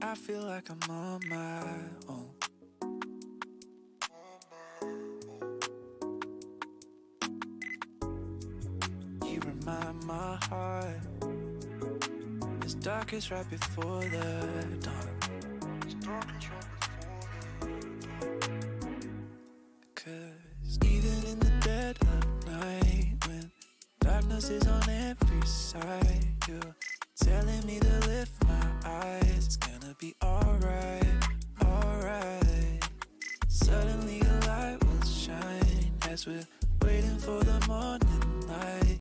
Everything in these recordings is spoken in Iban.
I feel like I'm on my own. You remind my heart it's darkest right before the dawn. Cause even in the dead of night, when darkness is on every side, you're telling me to lift my eyes. It's gonna be alright, alright. Suddenly a light will shine as we're waiting for the morning light.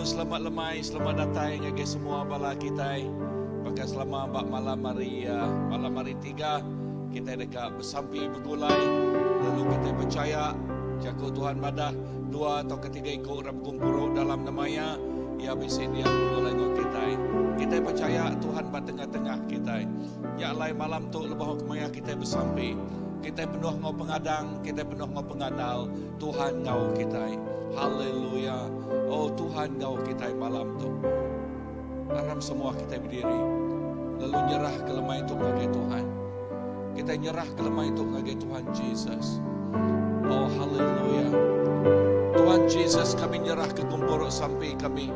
Lalu selamat lemai, selamat datai ngagai semua bala kitai. Baka selama ba malam hari malam hari tiga kitai deka besampi begulai lalu kitai pechaya jaku Tuhan madah dua tauka tiga iku orang begumpuru dalam nama Iya, Iya bisi dia begulai enggau kitai. Kitai pechaya Tuhan ba tengah-tengah kitai. Nya alai malam tu lebuh maya kitai besampi, kitai penuh enggau pengadang, kitai penuh enggau pengandal Tuhan enggau kitai. Haleluya. Oh Tuhan enggau kitai malam tu. Aram semua kitai bediri lalu nyerah ke lemai tu ngagai Tuhan. Kitai nyerah ke lemai tu ngagai Tuhan Jesus. Oh haleluya. Tuhan Jesus kami nyerah ke gempuru sampi kami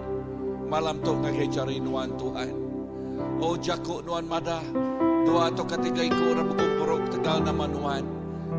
malam tu ngagai jari nuan Tuhan. Oh jaku nuan madah dua atau ketiga iku orang begempuru ketegal nama nuan.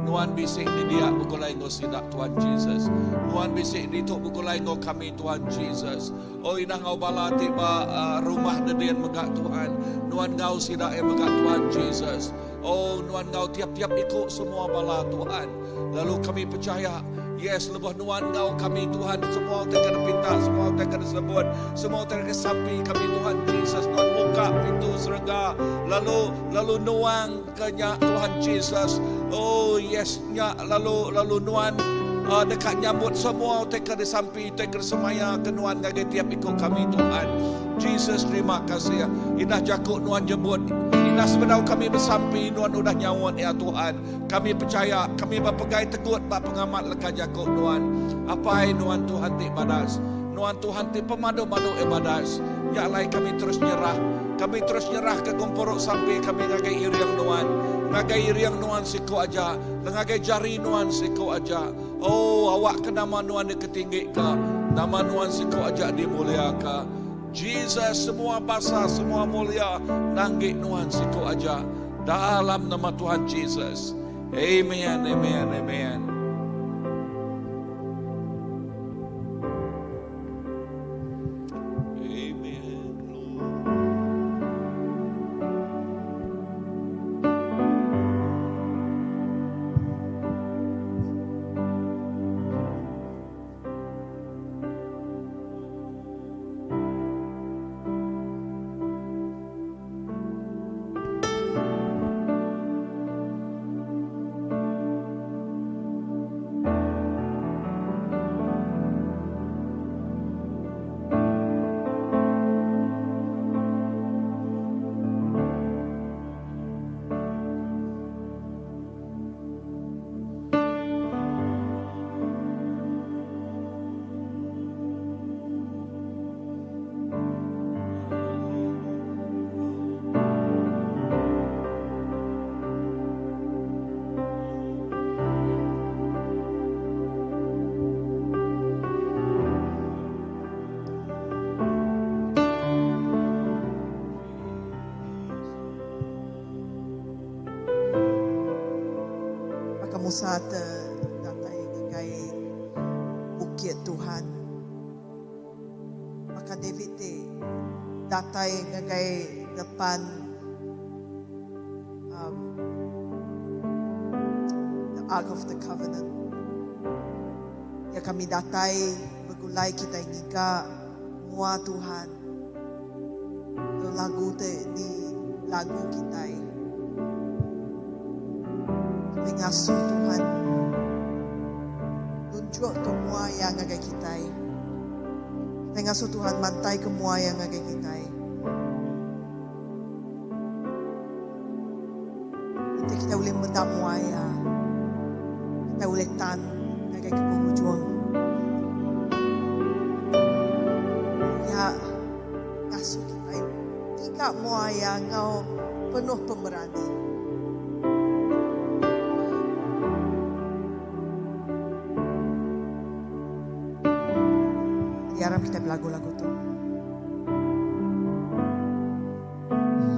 Nuan bisi di dia begulai enggau sida Tuhan Jesus. Nuan bisi ditu begulai enggau kami Tuhan Jesus. Oh indah enggau bala ti ba uh, rumah dedin mega Tuhan. Nuan enggau sida iya mega Tuhan Jesus. Oh nuan enggau tiap-tiap iku semua bala Tuhan. Lalu kami percaya Yes, lebuh nuan enggau kami Tuhan, semua utai ke dipinta, semua utai ke disebut, semua utai ke disampi kami Tuhan Jesus, nuan muka pintu serega, lalu lalu nuang ke nya Tuhan Jesus. Oh yes, nya lalu lalu nuan uh, deka nyambut semua utai ke disampi, utai ke disemaya ke nuan ngagai tiap iku kami Tuhan. Jesus terima kasih. Indah jaku nuan nyebut, indah sebedau kami besampi nuan udah nyaut ya Tuhan. Kami pechaya, kami bepegai tegut ba pengamat leka jaku Nuan. Apai, Nuan Tuhan ti badas. Nuan Tuhan ti pemadu-madu iya badas. Nya alai kami terus nyerah. Kami terus nyerahka gempuru sampi kami ngagai iring Nuan. Ngagai iring Nuan siku aja, ngagai jari Nuan siku aja. Oh, awakka nama Nuan diketinggika, nama Nuan siku aja dimuliaka. Jesus, semua basa, semua mulia nanggi Nuan siku aja. Dalam nama Tuhan Jesus. Amen, amen, amen. Amen. Baka Musa te datai ngagai bukit Tuhan. Baka David ti datai ngagai depan um, the Ark of the Covenant. Ya kami datai begulai kitai ngiga mua Tuhan. Tu lagu ti di lagu kitai. Kami ngasuh Tuhan nunjuk ke mua iya ngagai kitai. Kitai ngasuh Tuhan mantai ke mua iya ngagai kitai. Enti kitai ulih meda mua iya, kitai ulih tan ngagai ke penghujung. Iya ngasuh kitai ngiga mua iya enggau penuh pemerani. Jadi aram kitai belagu lagu tu.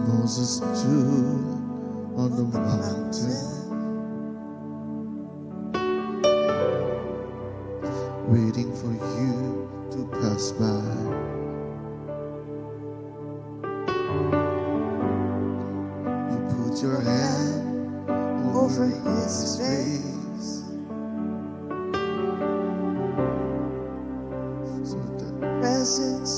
Moses stood on the mountain, waiting for you to pass by. You put your hand Over over his his face. face so that Presence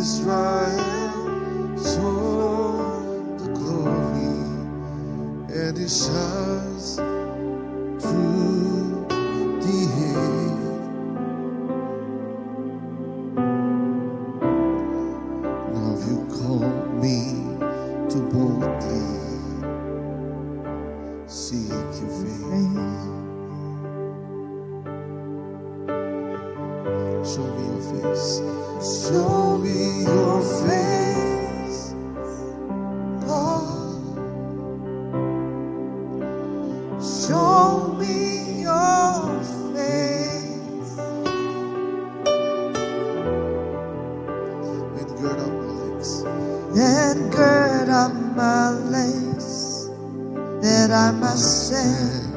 Israel saw the glory and it shines through the air. Now you call me to boldly seek your face. Show me your face. Show me your face, Lord. Show me your face. And gird up my legs. And gird up my legs, that I must stand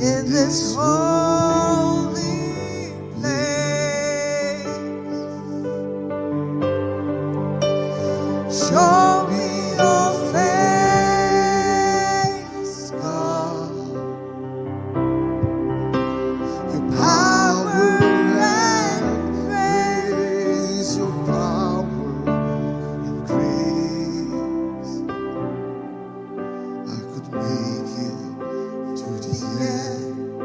in this holy place. Show me your face, God. Your Power power and and grace. grace, your power and grace. I could make it to the end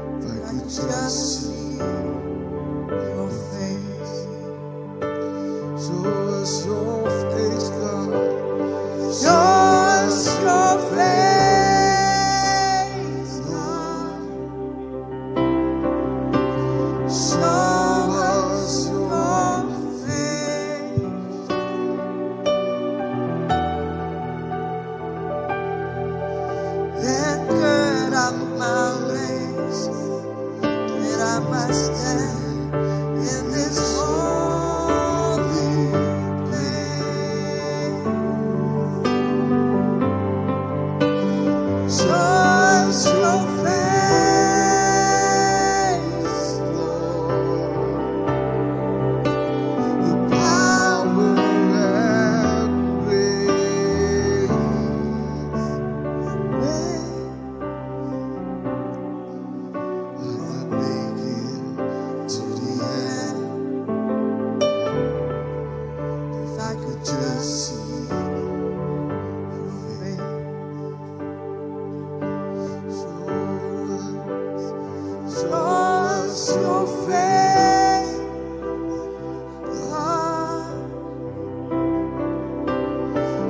if I I could could just just see. see your face. Show us your face, God. Show us your face, God. Show us Your your face. Then gird up my legs, that I might stand in this holy place. Show us your face, Lord. Your power and grace. I might make it to the end If I could just just see your face. Show us, Show show us us your your face, God. God.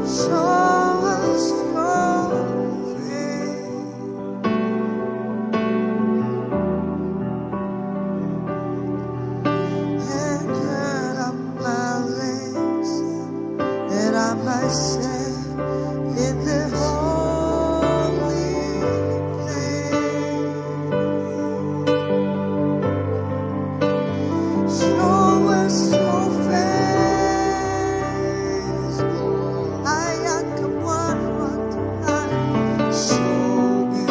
Show us your face. And gird up my legs, that I might stand in the holy place. Show us your face. Lord. I am one, one, Show me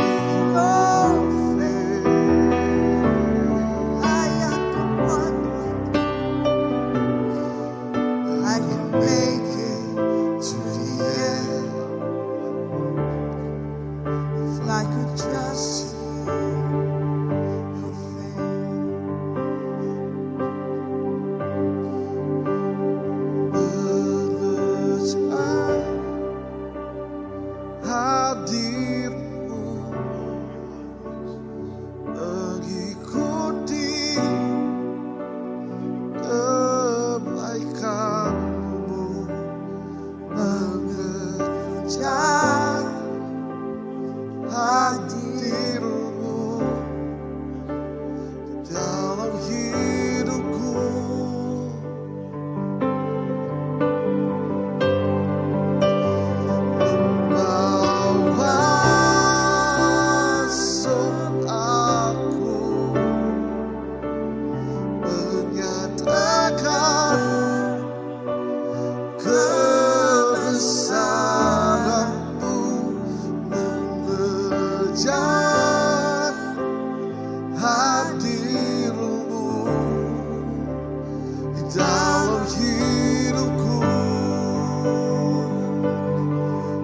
your face. I am one, I can make it to the end. if I could just see your face. Mengejar hadirmu, mengikuti kebaikanmu, mengejar hadirmu dalam hidupku. Membawa aku menyatakan kebesaranmu, mengejar hadirmu di dalam hidupku.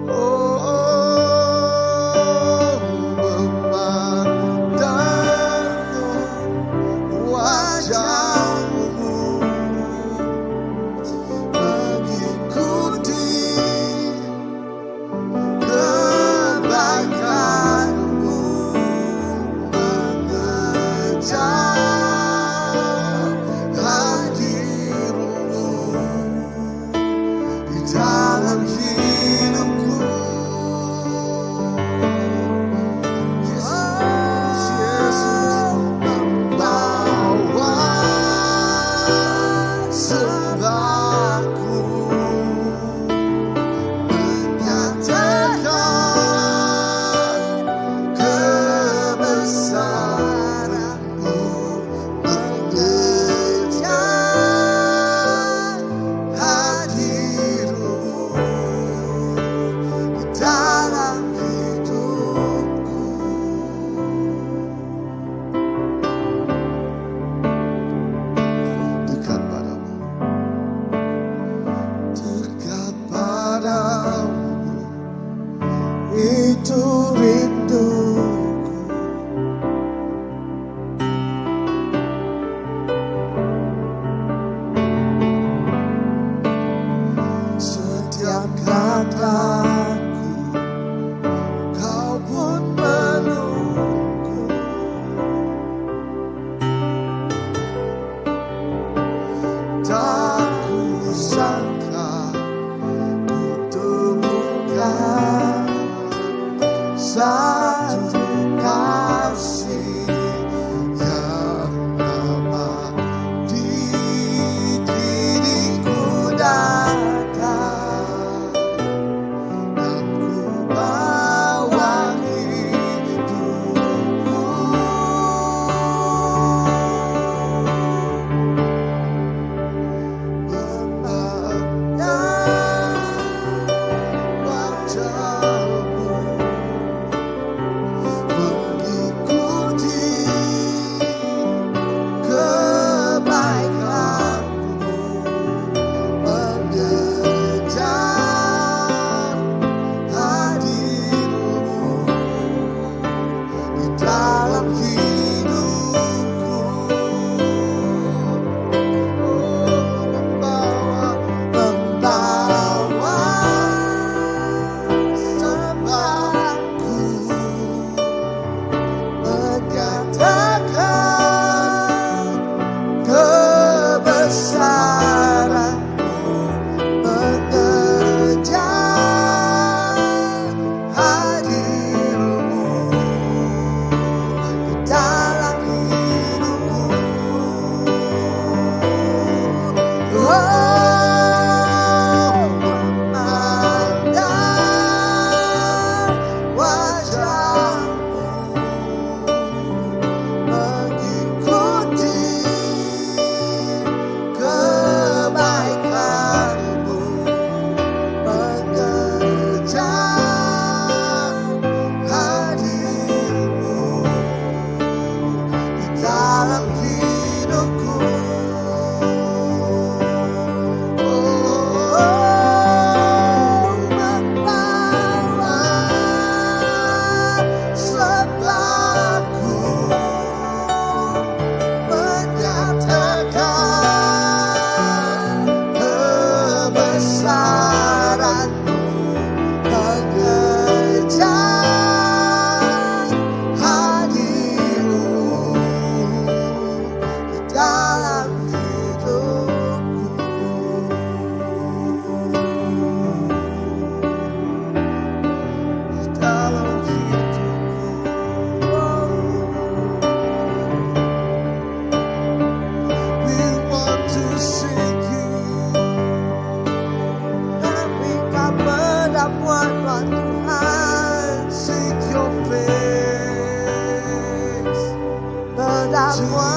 Oh, oh, memandang wajahmu. Dalam hidupku. Di dalam hidupku. We want to seek you. Kami ka meda mua Nuan Tuhan. Seek your face. Meda mua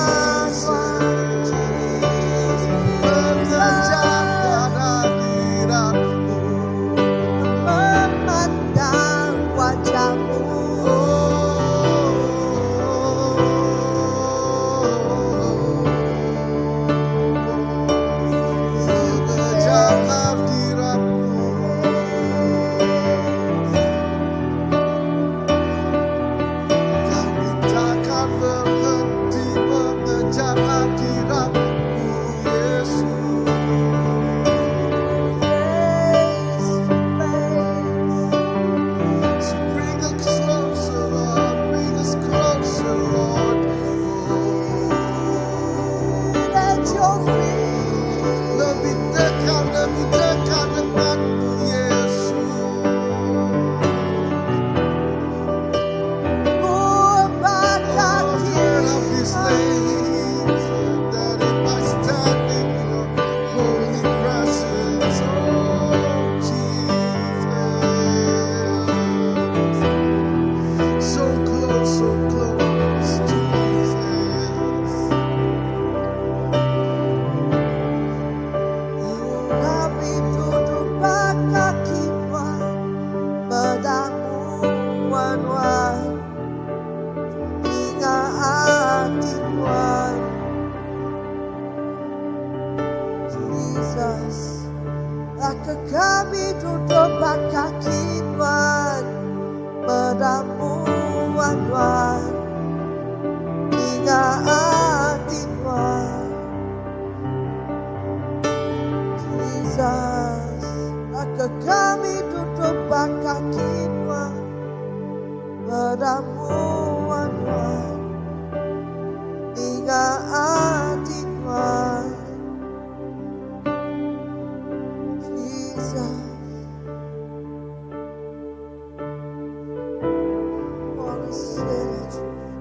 Nuan Jesus. Mengejar kehadiratmu. Memandang wajahmu. Oh, mengejar hadiratmu. Kami takkan berhenti mengejar hadiratmu, Yesus. Face to face. So bring us closer, Lord. Bring us closer, Lord. Sit at your feet. Lebih dekat, lebih dekat denganmu, Yesus. Oh, Oh, turn up these lanes, that it might stand in your holy presence, oh Jesus. So close, so close, Jesus. Kami duduk ba kaki Nuan, meda mua Nuan, ninga ati Nuan. Jesus, Laka kami duduk ba kaki Nuan, meda mua Nuan, ninga ati Nuan. Jesus, Laka kami duduk ba kaki Nuan, meda mua Nuan, ninga ati Nuan. Jesus, wanna sit at your feet.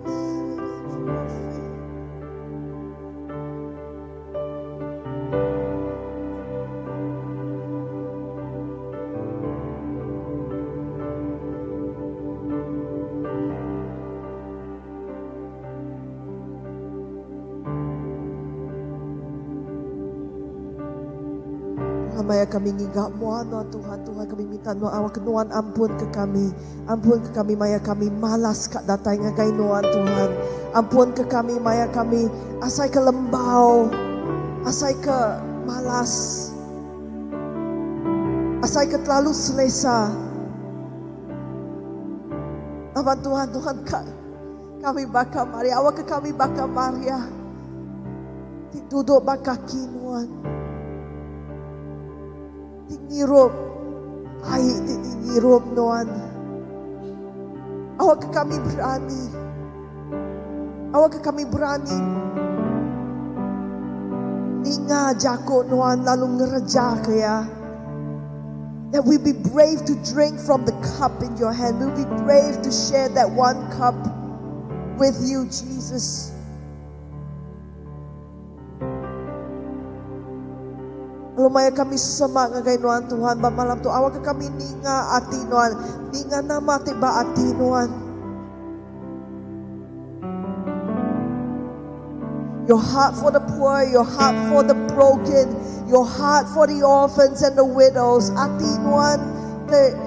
Sit at your feet. Tuhan maya kami ngiga mua Nuan Tuhan Tuhan kami minta Nuan awak Nuan ampun ke kami ampun ke kami maya kami malas ka datai ngagai Nuan Tuhan ampun ke kami maya kami asai ke lembau asai ke malas asai ke terlalu selesa Abang Tuhan Tuhan kami baka Maria awak ke kami baka Maria duduk ba kaki Nuan ti ngirup ai ti ngirup Nuan awak ke kami berani awak ke kami berani ninga jako Nuan lalu ngereja ke ya that we be brave to drink from the cup in your hand we'll be brave to share that one cup with you Jesus Lalu maya kami semak ngagai Nuan Tuhan ba malam tu awak ke kami ninga ati Nuan ninga nama ti ba ati Nuan Your heart for the poor, your heart for the broken, your heart for the orphans and the widows. Ati Nuan te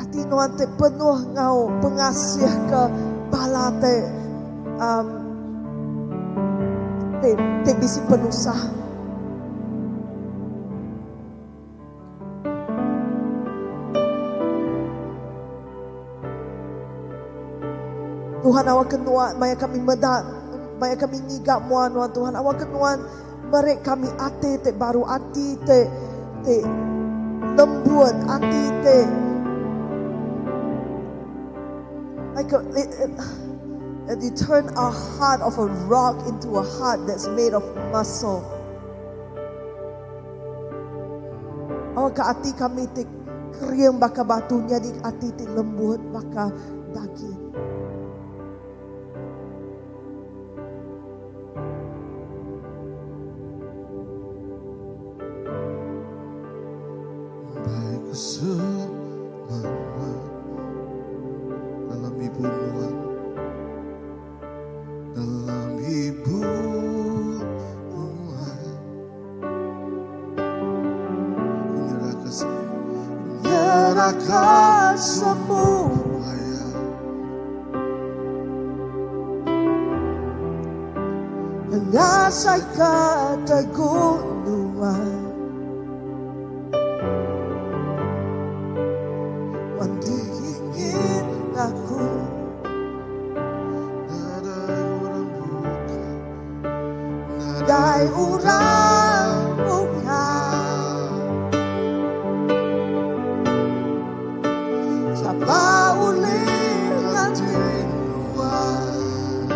ati Nuan te penuh ngau pengasih ke bala te te te bisi penusah. Tuhan awak kenuan maya kami meda maya kami ngiga mua Nuan Tuhan awak kenuan Meri kami ati ti baru, ati ti ti lembut, ati ti like a, it, it, that you turn our heart of a rock into a heart that's made of muscle. Awakka ati kami ti kering baka batu nyadi ati ti lembut baka daging. Baik ku semangat dalam ibu nuan, dalam ibu nuan. Ku nyerahka nyerahka semua ya. Ngasaika tegu nuan. Nuan dingin aku. Nadai orang bukai. Nadai orang bukai. Sapa ulih nganti nuan.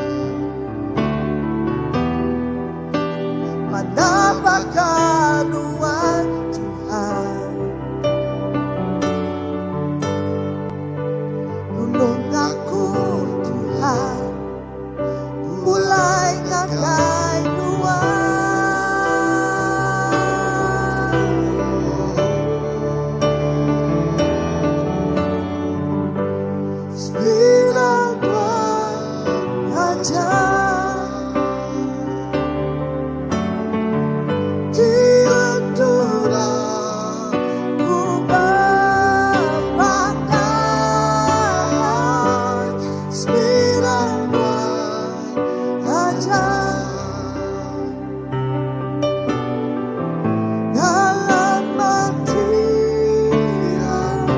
Manah baka nuan Tuhan. Nulung aku Tuhan. Pulai ngagai nuan. Semina nuan aja. Ti endur aku bepanggai. Semina nuan aja. Dalam ati aku.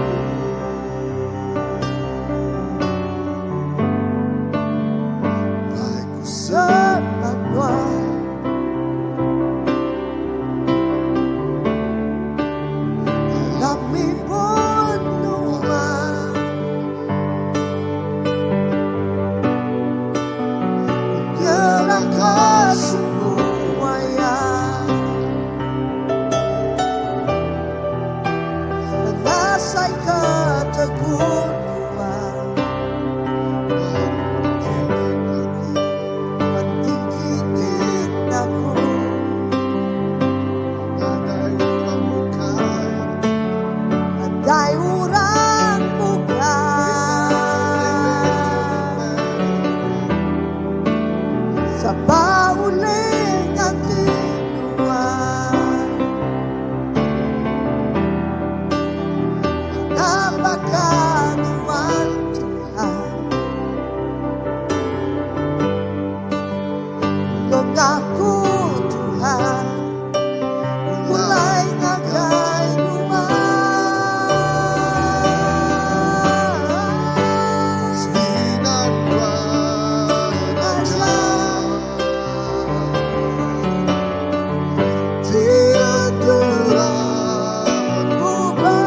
Bai ku Semak nuan. Dalam ibun nuan. Nyerahka semua ya. Ngasaika tegu nuan. Nuan dingin aku. Nadai orang bukai. Nadai orang bukai. Sapa ulih nganti nuan. Manah baka nuan Tuhan. Nulung aku Tuhan. Pulai ngagai nuan. Semina nuan aja. Ti endur Ku bepanggai.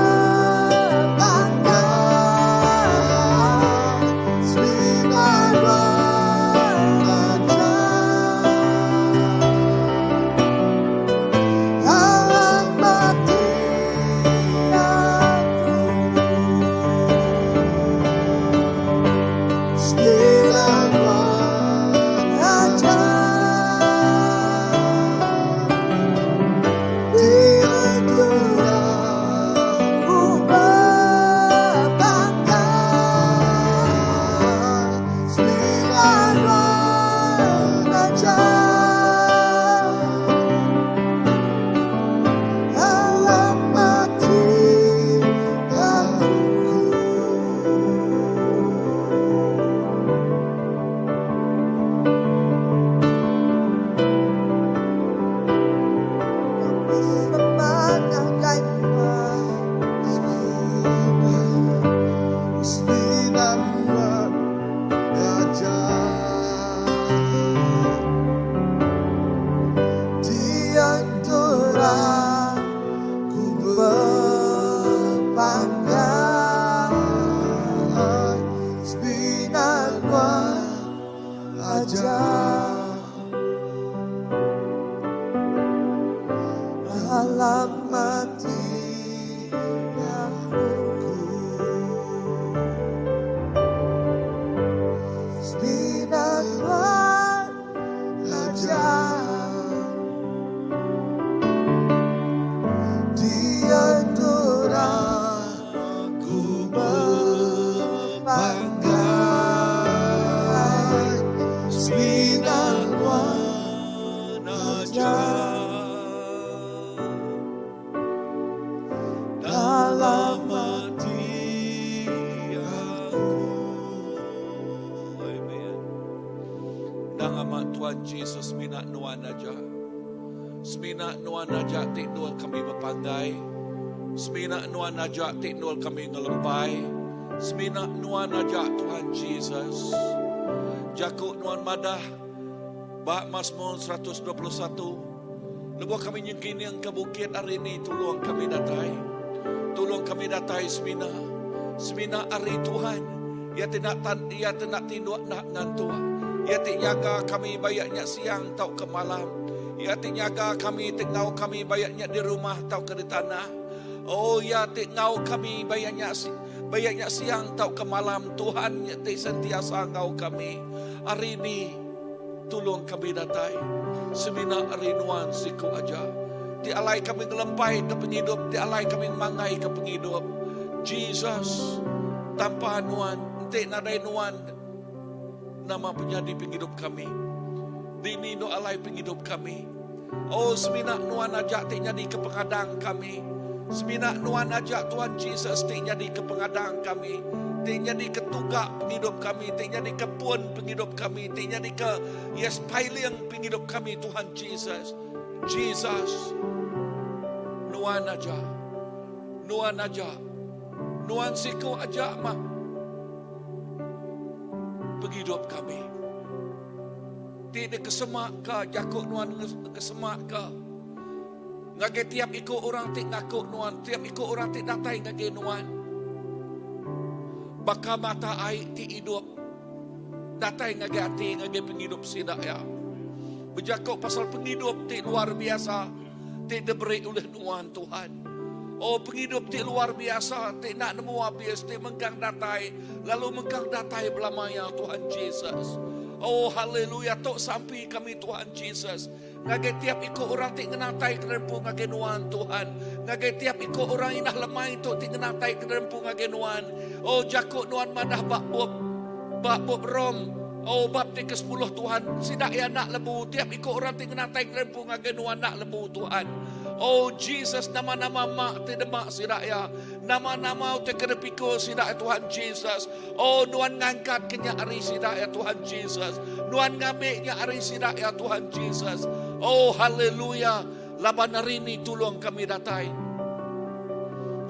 ati aku. Semina Nuan aja Ti endur aku bepanggai. Semina Nuan aja Dalam ati aku. Amen. Endang amat Tuhan Jesus semina nuan aja. Semina nuan aja ti endur kami bepanggai. Semina nuan aja ti endur kami ngelempai. Semina nuan aja Tuhan Jesus. Jaku nuan madah ba Mazmur 121 lebuh kami nyengkining ke bukit ari ni tulung kami datai. Tulung kami datai semina semina ari Tuhan. Iya ti enda tan iya ti enda tinduk enda ngantuk. Iya ti nyaga kami bayak nya siang tauka malam. Iya ti nyaga kami ti enggau kami bayak nya di rumah tauka di tanah. Oh iya ti enggau kami bayak nya bayak nya siang tauka malam Tuhan nya ti sentiasa enggau kami. Ari ni tulung kami datai semina ari nuan siku aja ti alai kami ngelempai ke pengidup ti alai kami ngemangai ke pengidup. Jesus tanpa nuan enti nadai nuan nama penyadi pengidup kami. Dini endo alai pengidup kami. Oh semina nuan aja ti nyadi ke pengadang kami. Semina nuan aja Tuhan Jesus ti nyadi ke pengadang kami. Ti nyadi ke tuga pengidup kami. Ti nyadi ke pun pengidup kami. Ti nyadi ke yes piling pengidup kami Tuhan Jesus. Jesus nuan aja. Nuan aja. Nuan siku aja mah pengidup kami. Ti dikesemaka jaku nuan kesemaka ngagai tiap iku orang ti ngaku nuan, tiap iku orang ti datai ngagai nuan. Baka mata ai ti idup datai ngagai ati ngagai pengidup sida iya. Bejaku pasal pengidup ti luar biasa ti diberi ulih nuan Tuhan. Oh pengidup ti luar biasa ti enda nemu abis ti mengkang datai lalu mengkang datai belama iya Tuhan Jesus. Oh haleluya tu sampi kami Tuhan Jesus ngagai tiap iku orang ti ngenatai kenerempu ngagai nuan Tuhan. Ngagai tiap iku orang indah lemai tu ti ngenatai kenerempu ngagai nuan. Oh jaku nuan madah ba bup ba bup Rom oh bab ti ke 10 Tuhan sida iya enda lebu tiap iku orang ti ngenatai kenerempu ngagai nuan enda lebu Tuhan. Oh Jesus nama-nama mak ti demak sida iya. Nama-nama utai ke dipikul sida ya Tuhan Jesus. Oh nuan ngangkat ke nya ari sida ya Tuhan Jesus. Nuan ngambi nya ari sida ya Tuhan Jesus. Oh haleluya. Laban hari ni tulung kami datai.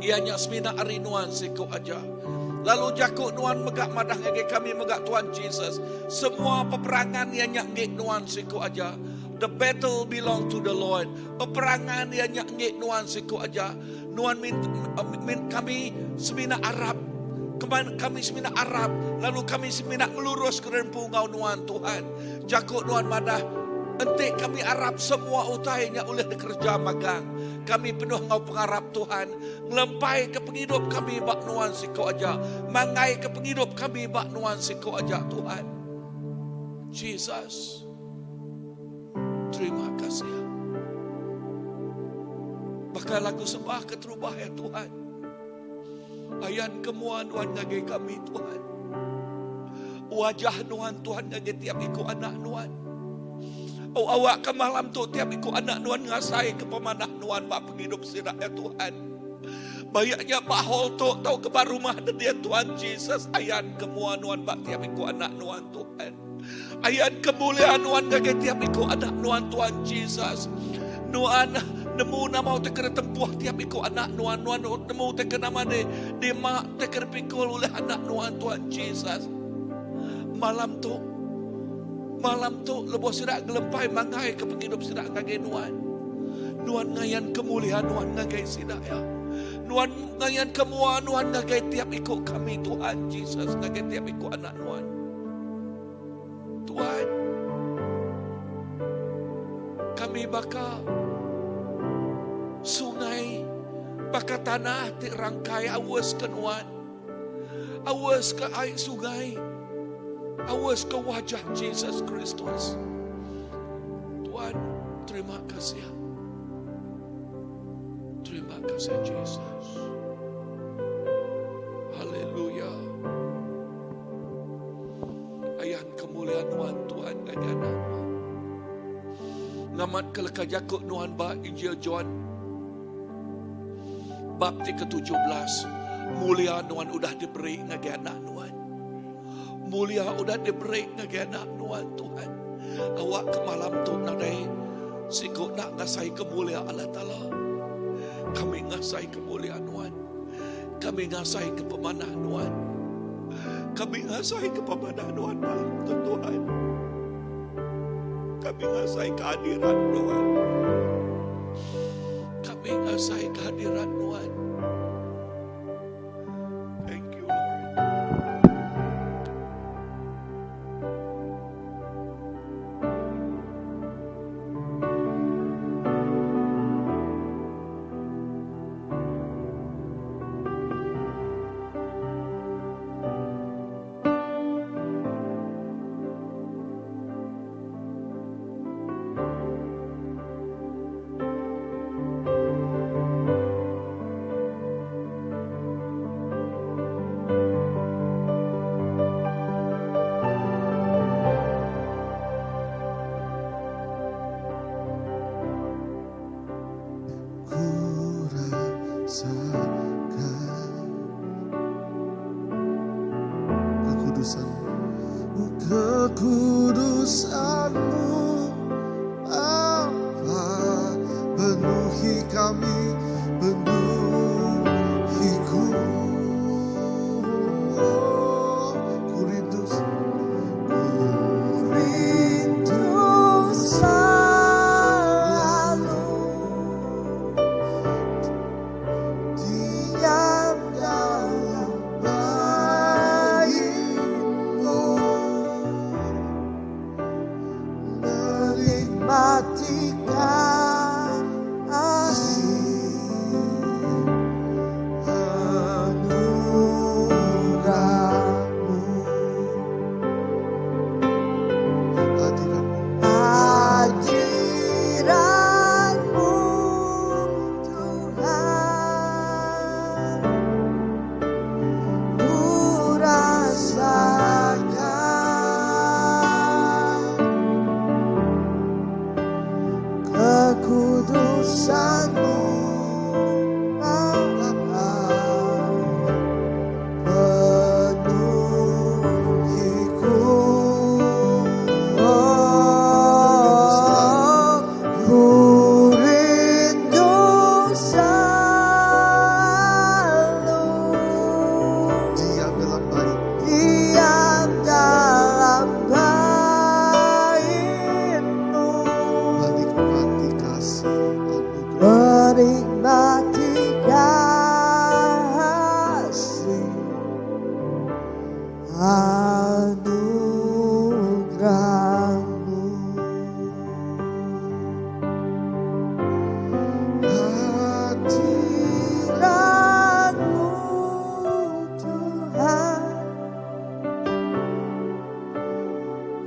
Iya nya semina ari nuan siku aja. Lalu jaku nuan mega madah ngagai kami mega Tuhan Jesus. Semua peperangan iya nya enggi nuan siku aja. The battle belong to the Lord. Peperangan iya nya enggi nuan siku aja. Nuan min, min kami semina arap. Keman, kami semina arap. Lalu kami semina ngelurus ke rempu ngau nuan Tuhan. Jaku nuan madah, enti kami arap semua utai nya ulih dikerja magang. Kami penuh ngau pengarap Tuhan. Ngelempai ke pengidup kami ba nuan siku aja. Manggai ke pengidup kami ba nuan siku aja Tuhan. Jesus. Terima kasih. Baka lagu sembah keterubah ya Tuhan. Ayan kemua nuan ngagai kami Tuhan. Wajah nuan Tuhan ngagai tiap iku anak nuan. Oh awak ke malam tu tiap iku anak nuan ngasai ke pemanah nuan ba penghidup sida ya Tuhan. Bayaknya ba hall tu tau ke ba rumah dia Tuhan Jesus ayan kemua nuan ba tiap iku anak nuan Tuhan. Ayan kemuliaan nuan ngagai tiap iku anak nuan Tuhan Jesus. Nuan nemu nama utai kena tempuh tiap iku anak nuan. Nuan nemu utai ke nama di di mak utai kena pikul oleh anak nuan Tuhan Jesus. Malam tu malam tu lebuh sida ngelempai mangai ke penghidup sida ngagai nuan. Nuan ngayan kemuliaan nuan ngagai sida ya. Nuan ngayan kemua nuan ngagai tiap iku kami Tuhan Jesus ngagai tiap iku anak nuan. Tuhan, kami baka Sungai baka tanah ti rangkai aus ke nuan. Aus ke ai sungai. Aus ke wajah Jesus Kristus. Tuhan, terima kasih. Terima kasih Jesus. Haleluya. Ayan kemuliaan nuan Tuhan ngagai anak nuan. Ngamat ke leka jaku nuan ba Injil John bab ti ke-17 mulia nuan udah diberi ngagai anak nuan. Mulia udah diberi ngagai anak nuan Tuhan. Awak ke malam tu nadai siku nak ngasai kemulia Allah Taala. Kami ngasai kemulia nuan. Kami ngasai ke pemanah nuan. Kami ngasai ke pemanah nuan malam tu Tuhan. Kami ngasai kehadiran nuan. Kami ngasai kehadiran nuan. Thank you Lord. Ku rasakan kekudusan kekudusanmu Bapa penuhi kami penuhiku ku rindu ku rindu selalu diam dalam baitmu menikmati kasih anugerahmu hadiratmu hadiratmu Tuhan ku rasakan kekudusanmu Bapa penuhiku oh, ku rindu selalu diam dalam bait diam dalam baitmu menikmati kasih anugerah menikmati kasih anugerahmu hadiratmu Tuhan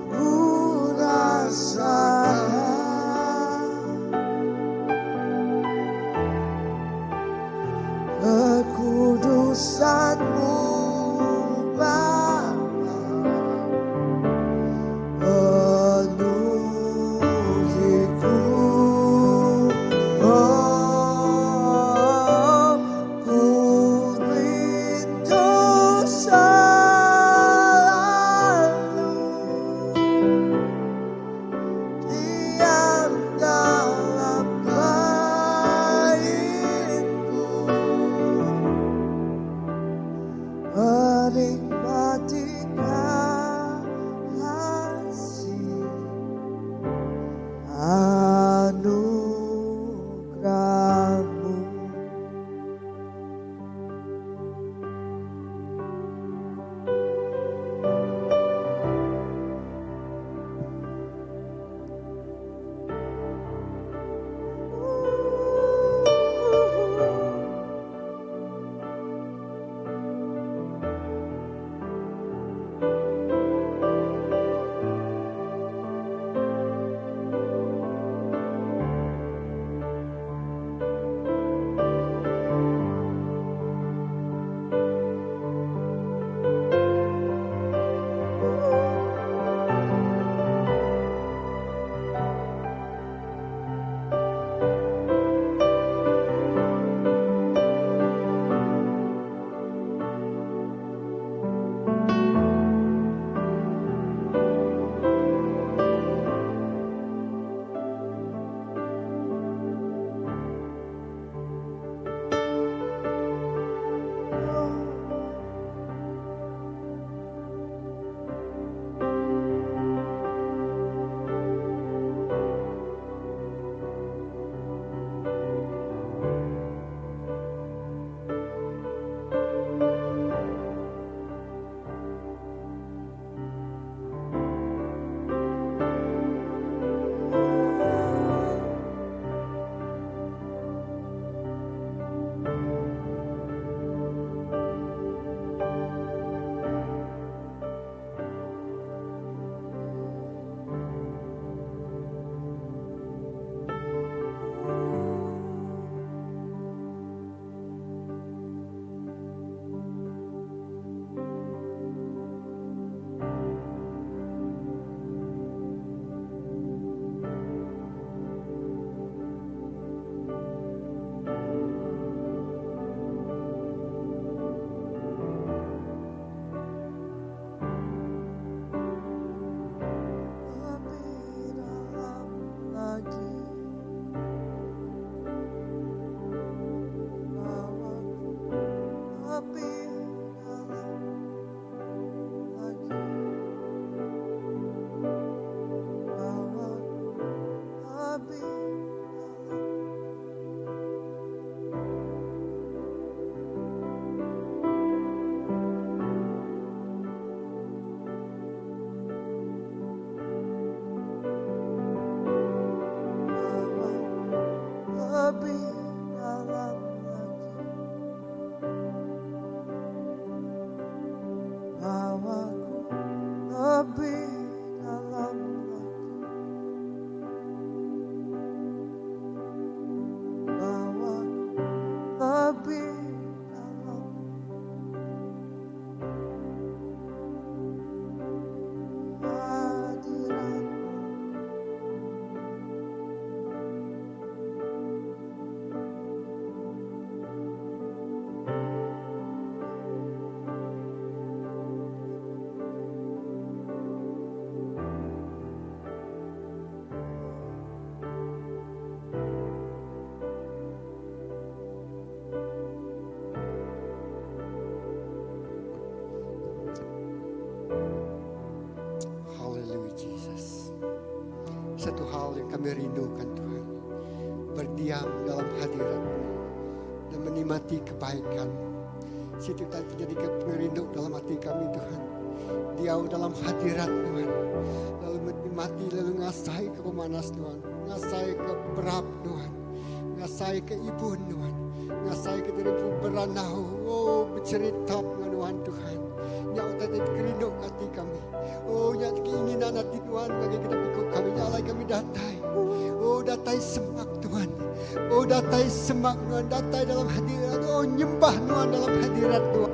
ku rasakan kekudusanmu Bapa penuhiku oh, ku rindu selalu diam dalam baitmu kami rindukan Tuhan. Berdiam dalam hadirat-Mu dan menikmati kebaikan. Situ tak terjadi ke pengerindu dalam hati kami Tuhan. Diau dalam hadirat Tuhan. Lalu menikmati lalu ngasai ke pemanas Tuhan. Ngasai ke perap Tuhan. Ngasai ke ibun Tuhan. Ngasai ke diri beranau. Oh bercerita dengan Tuhan Tuhan. Nya utai ti kerindu ati kami. Oh nya keinginan ati Tuhan bagi kita ikut kami. Nya alai kami datai. Oh datai semak Tuhan. Oh datai semak Tuhan. Datai dalam hadirat. Oh nyembah Tuhan dalam hadirat Tuhan.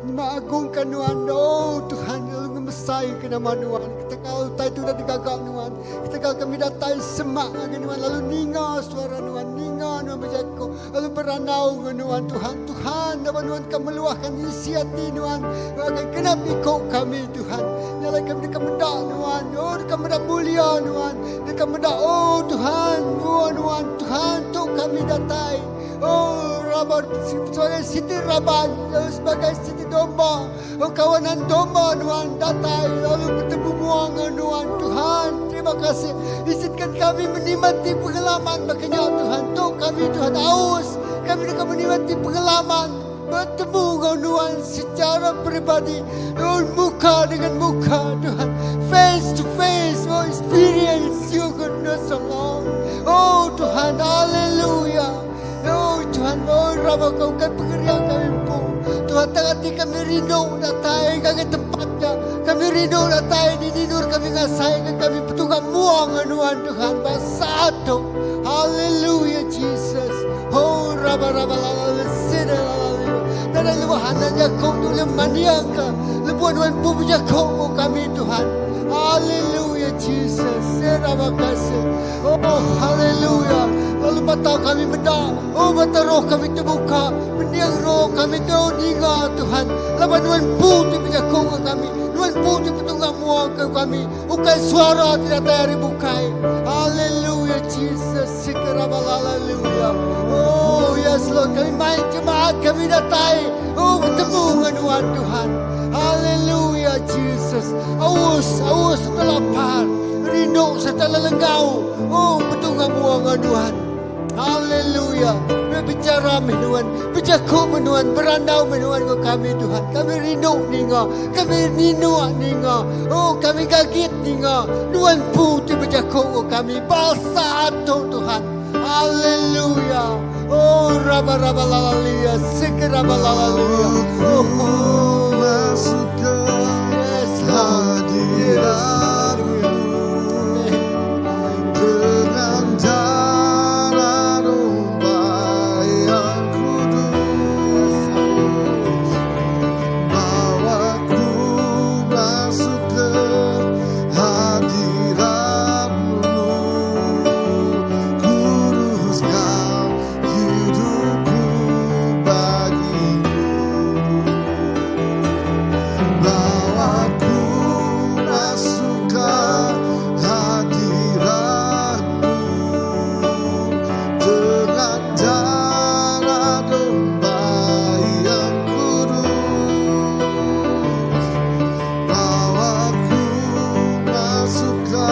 Mengagungkan Tuhan. Oh Tuhan lalu ngemesai ke nama Tuhan. Ketegal utai tu dah digaga Tuhan. Ketegal kami datai semak ngagai Tuhan. Lalu ninga suara Tuhan. Ninga Tuhan bejaku. Lalu berandau dengan Tuhan. Tuhan, Tuhan, nama Tuhan kami meluahkan isi hati Tuhan. Akan kenap ikut kami Tuhan. Nyalai kami dekat mendak Tuhan. Oh dekat mendak mulia Tuhan. Dekat mendak oh Tuhan. Oh Tuhan, Tuhan tu kami datai. Oh Raban sebagai siti raban, sebagai siti domba. Oh kawanan domba Tuhan datai lalu bertemu muang dengan Tuhan. Tuhan terima kasih. Izinkan kami menikmati pengalaman makanya Tuhan. Tu kami Tuhan haus. Kami dekat menikmati pengalaman bertemu dengan Tuhan secara peribadi. Oh, muka dengan muka Tuhan. Face to face. Oh experience your goodness oh Lord. Oh Tuhan, haleluya. Oh Tuhan, oh Rama kau kan pengerian kami pun. Tuhan tak hati kami rindu datai ke tempatnya. Kami rindu datai di tidur kami ngasai ke kami petunggang muang Tuhan Tuhan bersatu. Haleluya Jesus. Oh Rama Rama la la la sida la la la. Dan luahan kau tu le maniang ka. Lebuan Tuhan pun punya kau kami Tuhan. Haleluya Jesus. Terima kasih. Oh haleluya. Lalu mata kami bedak. Oh mata roh kami terbuka. Mendiang roh kami tahu ninga Tuhan. Laban Tuhan pun tu penyakung ke kami. Tuhan pun tu petunggang muang ke kami. Bukan suara tidak dari bukai. Haleluya Jesus. Haleluya. Oh yes Lord. Kami main jemaat kami datai. Oh bertemu dengan Tuhan Tuhan. Haleluya Jesus. Aus, aus serta lapar. Rindu serta lelengau. Oh petunggang muang dengan Tuhan. Haleluya. Berbicara dengan Tuhan, bercakap dengan Tuhan, berandau dengan Tuhan ke kami Tuhan. Kami rindu ninga, kami rindu ninga. Oh, kami kaget ninga. Tuhan putih bercakap ke kami. Bahasa tu Tuhan. Haleluya. Oh, raba raba lalalia, segera lalalia. Oh, oh. Masuk ke Yes, Lord. hadiratmu dengan darah domba yang kudus. Bawaku masuk ke hadiratmu, kuduskan hidupku bagimu. Bawaku masuk ke hadiratmu dengan darah domba yang kudus. Bawaku masuk ke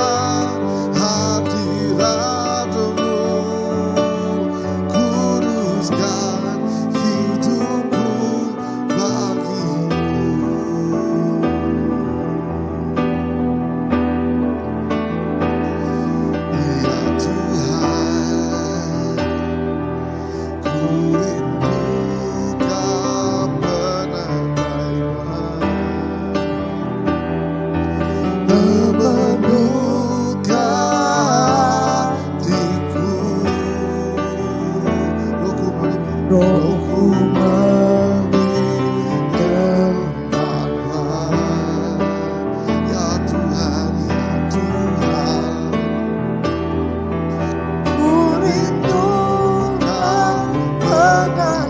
hadiratmu, kuduskan hidupku bagimu. Ya Tuhan, ku rindu kebenaran membuka hatiku. Rohku Rohku tempatlah. Ya Tuhan, ya Tuhan, ku rindu kebenaran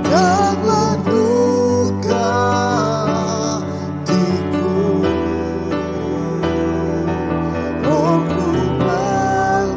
dan membuka hatiku. Rohku menyembah.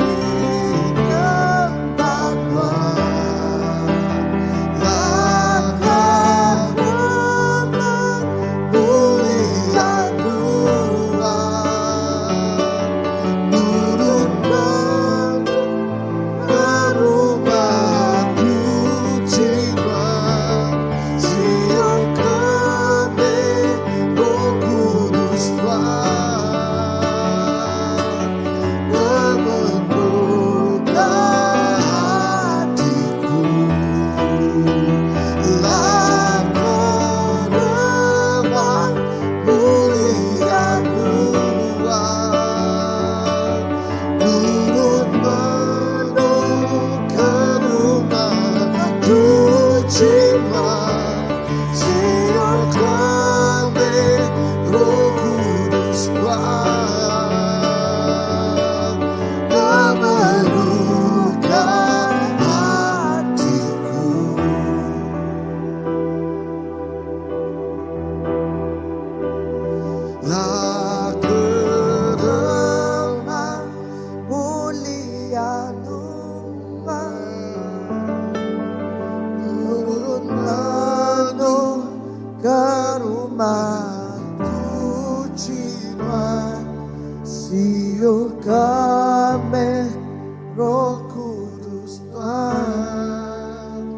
Roh Kudus Nuan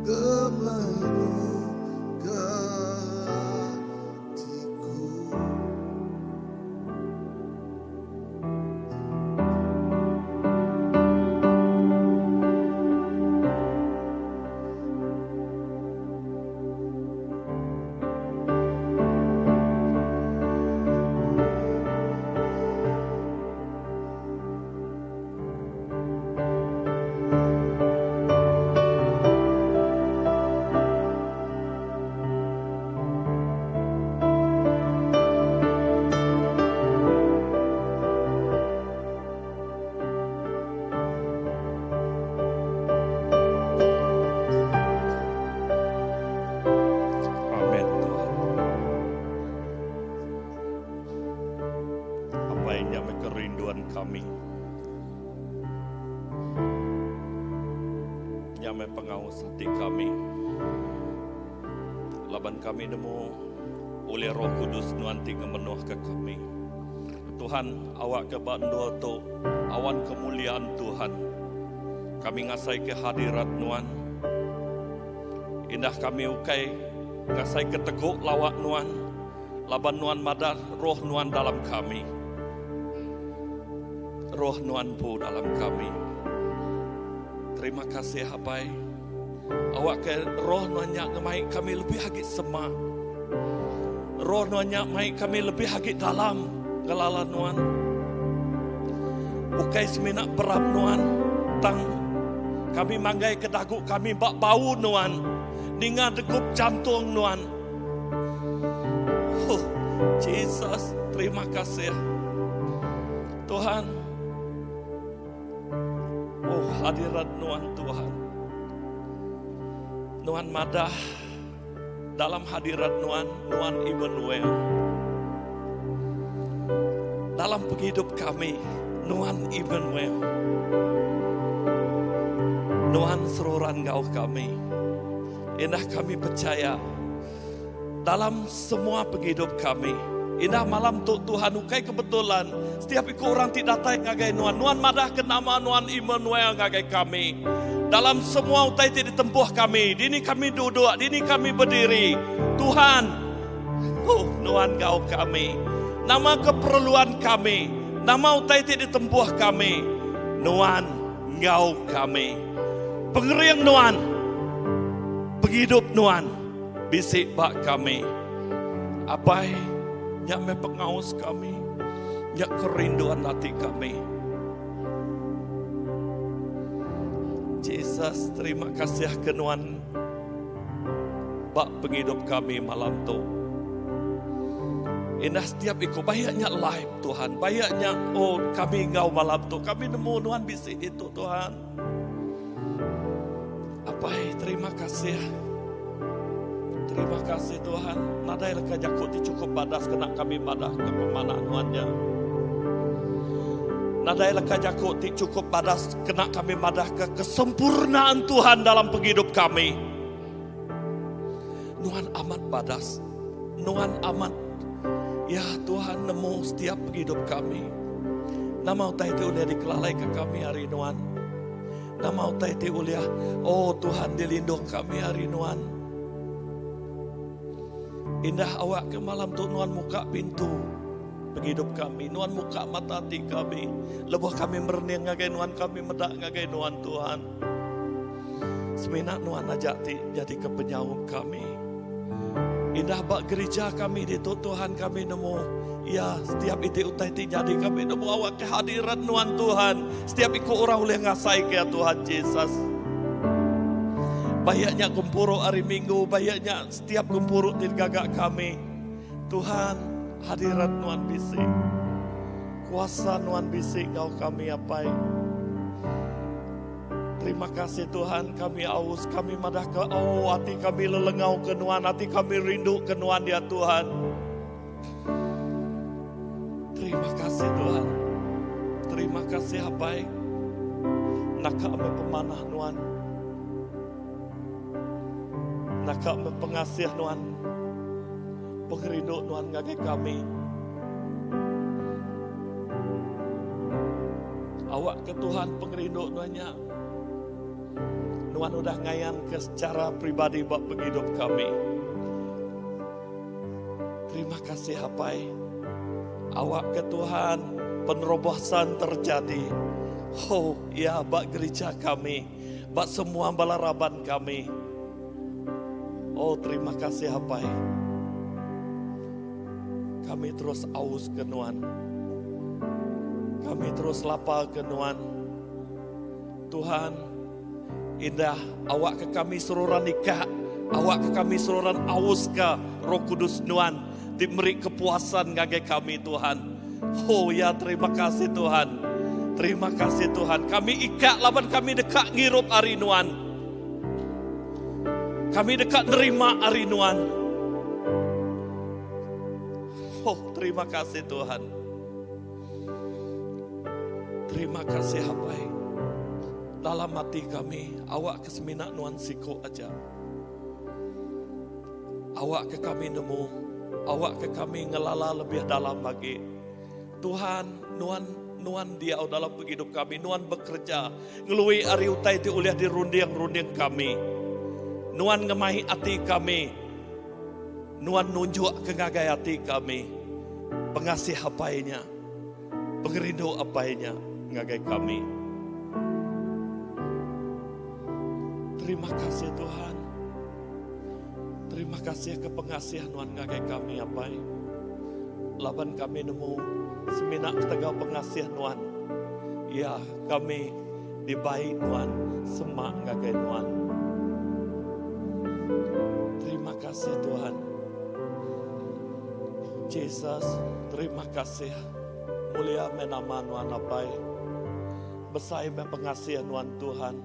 Gemenuhka atiku. Amen Tuhan. Apai nya meh kerinduan kami. Nya meh pengaus ati kami. Laban kami nemu ulih Roh Kudus nuan ti ngemenuhka kami. Tuhan, awakka ba endur tu awan kemuliaan Tuhan. Kami ngasaika hadirat nuan. Indah kami ukai ngasaika tegu lawa nuan laban nuan madah roh nuan dalam kami. Roh nuan empu dalam kami. Terima kasih Apai. Awakka roh nuan nya ngemai kami lebih agi semak. Roh nuan nya mai kami lebih agi dalam ngelala nuan. Ukai semina perap nuan, tang kami manggai ke dagu kami ba bau nuan, ninga degup jantung nuan. Oh, Jesus, terima kasih. Tuhan, oh hadirat nuan Tuhan. Nuan madah dalam hadirat nuan, nuan Immanuel. Dalam penghidup kami, nuan Immanuel. Nuan seruran ngau kami. Indah kami percaya dalam semua penghidup kami. Indah malam tu Tuhan ukai kebetulan setiap iku orang ti datai ngagai nuan. Nuan madah ke nama nuan Immanuel ngagai kami. Dalam semua utai ti ditempuh kami, dini kami duduk, dini kami berdiri. Tuhan, oh, nuan ngau kami. Nama keperluan kami, nama utai ti ditempuh kami, nuan ngau kami. Pengering nuan, penghidup nuan bisi ba kami. Apai, nya meh pengaus kami, nya kerinduan ati kami. Jesus, terima kasih ke nuan ba penghidup kami malam tu. Indah setiap iku bayaknya live Tuhan, bayaknya oh kami ngau malam tu, kami nemu nuan bisi itu Tuhan. Apai, terima kasih. Terima kasih Tuhan. Nadai leka jaku ti cukup badas kena kami madah ke pemanah nuan nya. Nadai leka jaku ti cukup badas kena kami madah ke kesempurnaan Tuhan dalam penghidup kami. Nuan amat badas. Nuan amat Ya Tuhan nemu setiap penghidup kami. Nama utai ti ulih dikelalai ke kami hari Nuan. Nama utai ti ulih, oh Tuhan dilindung kami hari Nuan. Indah awak ke malam tu Nuan muka pintu penghidup kami. Nuan muka mata hati kami. Lebuh kami merening ngagai Nuan, kami medak ngagai Nuan Tuhan. Semina Nuan aja ti jadi ke penyaup kami. Indah ba gereja kami ditu Tuhan kami nemu ya setiap iti utai ti jadi kami nemu awak kehadiran Nuan Tuhan. Setiap iku orang boleh ngasai ke Tuhan Jesus. Bayaknya gempuru hari Minggu, bayaknya setiap gempuru ti gagak kami. Tuhan, hadirat Nuan bisi. Kuasa Nuan bisi ngau kami apai. Terima kasih Tuhan, kami aus, kami madah ke oh hati kami lelengau ke Nuan, hati kami rindu ke Nuan ya Tuhan. Terima kasih Tuhan. Terima kasih Apai. Naka me pemanah Nuan. Naka me pengasih Nuan. Pengerindu Nuan ngagai kami. Awakka Tuhan pengerindu nuan nya. Nuan udah ngayanka secara pribadi ba pengidup kami. Terima kasih Apai. Awakka Tuhan penerobosan terjadi. Oh, ya ba gereja kami, ba semua bala raban kami. Oh, terima kasih Apai. Kami terus aus ke Nuan. Kami terus lapar ke Nuan. Tuhan, indah awak ke kami seruran nikah, awak ke kami seruran aus ke Roh Kudus Nuan ti meri kepuasan ngagai kami Tuhan. Oh ya, terima kasih Tuhan. Terima kasih Tuhan. Kami ikak laban kami deka ngirup ari Nuan. Kami deka nerima ari Nuan. Oh, terima kasih Tuhan. Terima kasih Apai. Dalam ati kami, awak ke semina Nuan siku aja. Awak ke kami nemu, awak ke kami ngelala lebih dalam lagi. Tuhan, Nuan Nuan diau dalam pengidup kami, Nuan bekerja ngelui ari utai ti ulih dirunding-runding kami. Nuan ngemai ati kami. Nuan nunjuk ke ngagai ati kami pengasih Apai nya, pengerindu Apai nya ngagai kami. Terima kasih Tuhan. Terima kasih ke pengasih Nuan ngagai kami Apai. Laban kami nemu semina ketegal pengasih Nuan, ya kami dibai Nuan semak ngagai Nuan. Terima kasih Tuhan. Jesus, terima kasih. Mulia meh nama Nuan Apai. Besai meh pengasih Nuan Tuhan.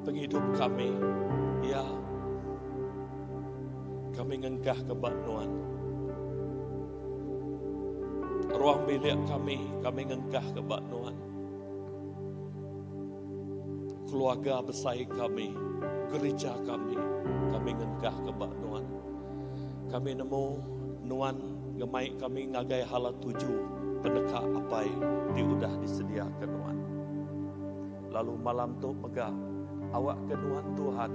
Pengidup kami, ya, kami ngengkah ke ba Nuan. Ruang bilik kami, kami ngengkah ke ba Nuan. Keluarga besai kami, gereja kami, kami ngengkah ke ba Nuan. Kami nemu Nuan ngemai kami ngagai hala tuju peneka Apai ti udah disediaka Nuan. Lalu malam tu mega awakka Nuan Tuhan,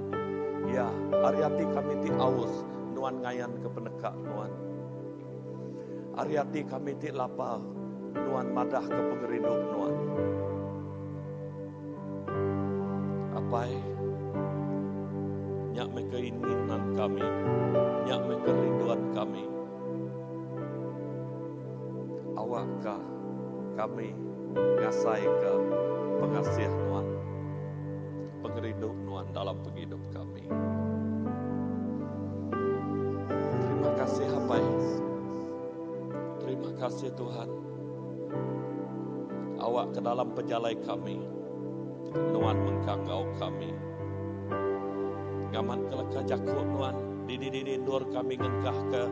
ya, ari ati kami ti aus Nuan ngayanka peneka Nuan. Ari ati kami ti lapar Nuan madahka pengerindu Nuan. Apai, nya meh keinginan kami, nya meh kerinduan kami. Awakka kami ngasaika pengasih Nuan, pengerindu Nuan dalam pengidup kami. Terima kasih Apai. Terima kasih Tuhan. Awak ke dalam pejalai kami, Nuan mengkang enggau kami. Ngamat ke leka jaku Nuan, dini-dini endur kami ngengkah ke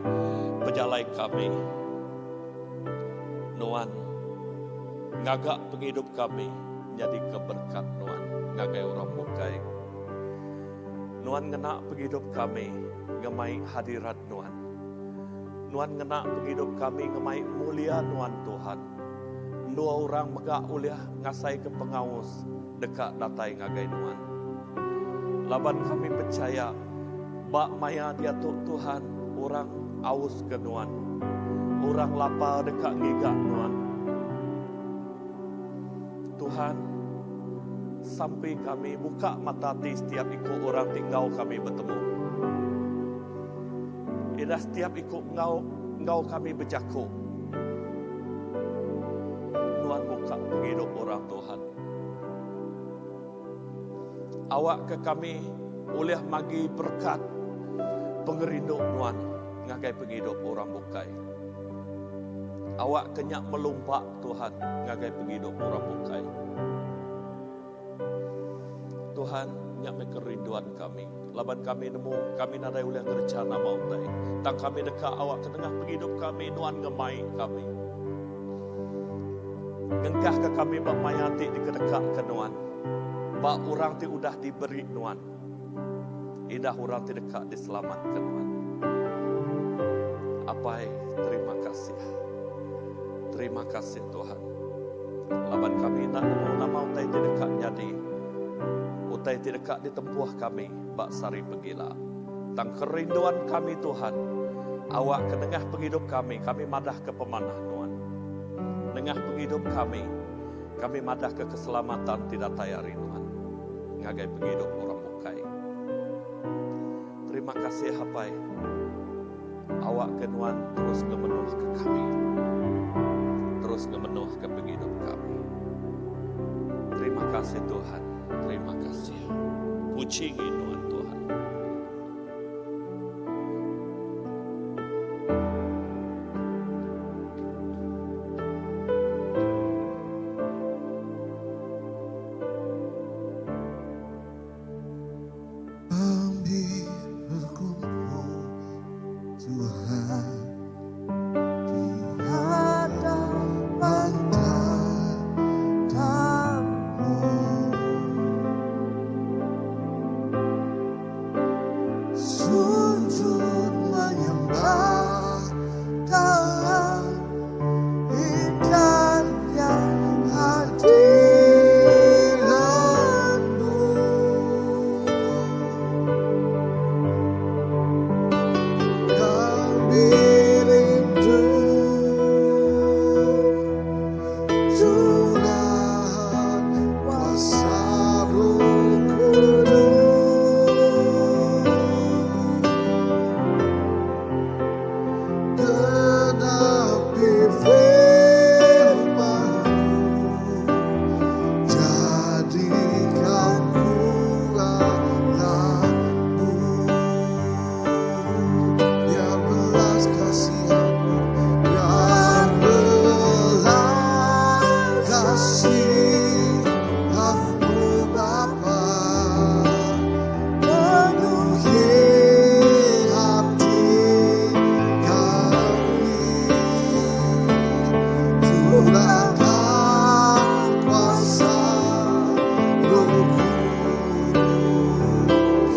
pejalai kami. Nuan ngaga pengidup kami nyadi ke berkat Nuan ngagai orang bukai. Nuan ngena pengidup kami ngemai hadirat Nuan. Nuan ngena pengidup kami ngemai mulia Nuan Tuhan. Endur orang mega ulih ngasaika pengaus deka datai ngagai Nuan. Laban kami pechaya ba maya diatu Tuhan orang aus ke Nuan. Orang lapar deka ngiga Nuan. Tuhan, sampi kami buka mata ati setiap iku orang ti enggau kami betemu. Ida setiap iku enggau enggau kami bejaku. Nuan muka pengidup orang Tuhan. Awakka kami ulih magi berekat pengerindu Nuan ngagai pengidup orang bukai. Awakka nya melumpa Tuhan ngagai pengidup orang bukai. Tuhan, nya meh kerinduan kami. Laban kami nemu, kami nadai ulih ngereja nama utai. Tang kami deka awak ke nengah pengidup kami, Nuan ngemai kami. Ngengkahka kami ba maya ti dikedekaka Nuan, ba orang ti udah diberi Nuan, indah orang ti deka diselamatka Nuan. Apai, terima kasih. Terima kasih Tuhan. Laban kami enda nemu nama utai ti deka nyadi, utai ti deka ditempuh kami ba sehari pegila. Tang kerinduan kami Tuhan, awakka nengah pengidup kami, kami madahka pemanah Nuan. Nengah pengidup kami, kami madahka keselamatan ti datai ari Nuan ngagai pengidup orang bukai. Terima kasih Apai. Awakka Nuan terus ngemenuhka kami. Terus ngemenuhka pengidup kami. Terima kasih Tuhan. Terima kasih. Puji ngi Nuan Tuhan. Kami berkumpul Tuhan di hadapan takhtamu. Sujud menyembah dalam indahnya hadiratmu. Kami rindu curahan kuasa Roh Kudus. Genapi firman-Mu, jadikan ku anakmu. Biar belas kasihan-Mu, biar belas kasihan-Mu Bapa, penuhi hati kami. Curahkan kuasa Roh Kudus,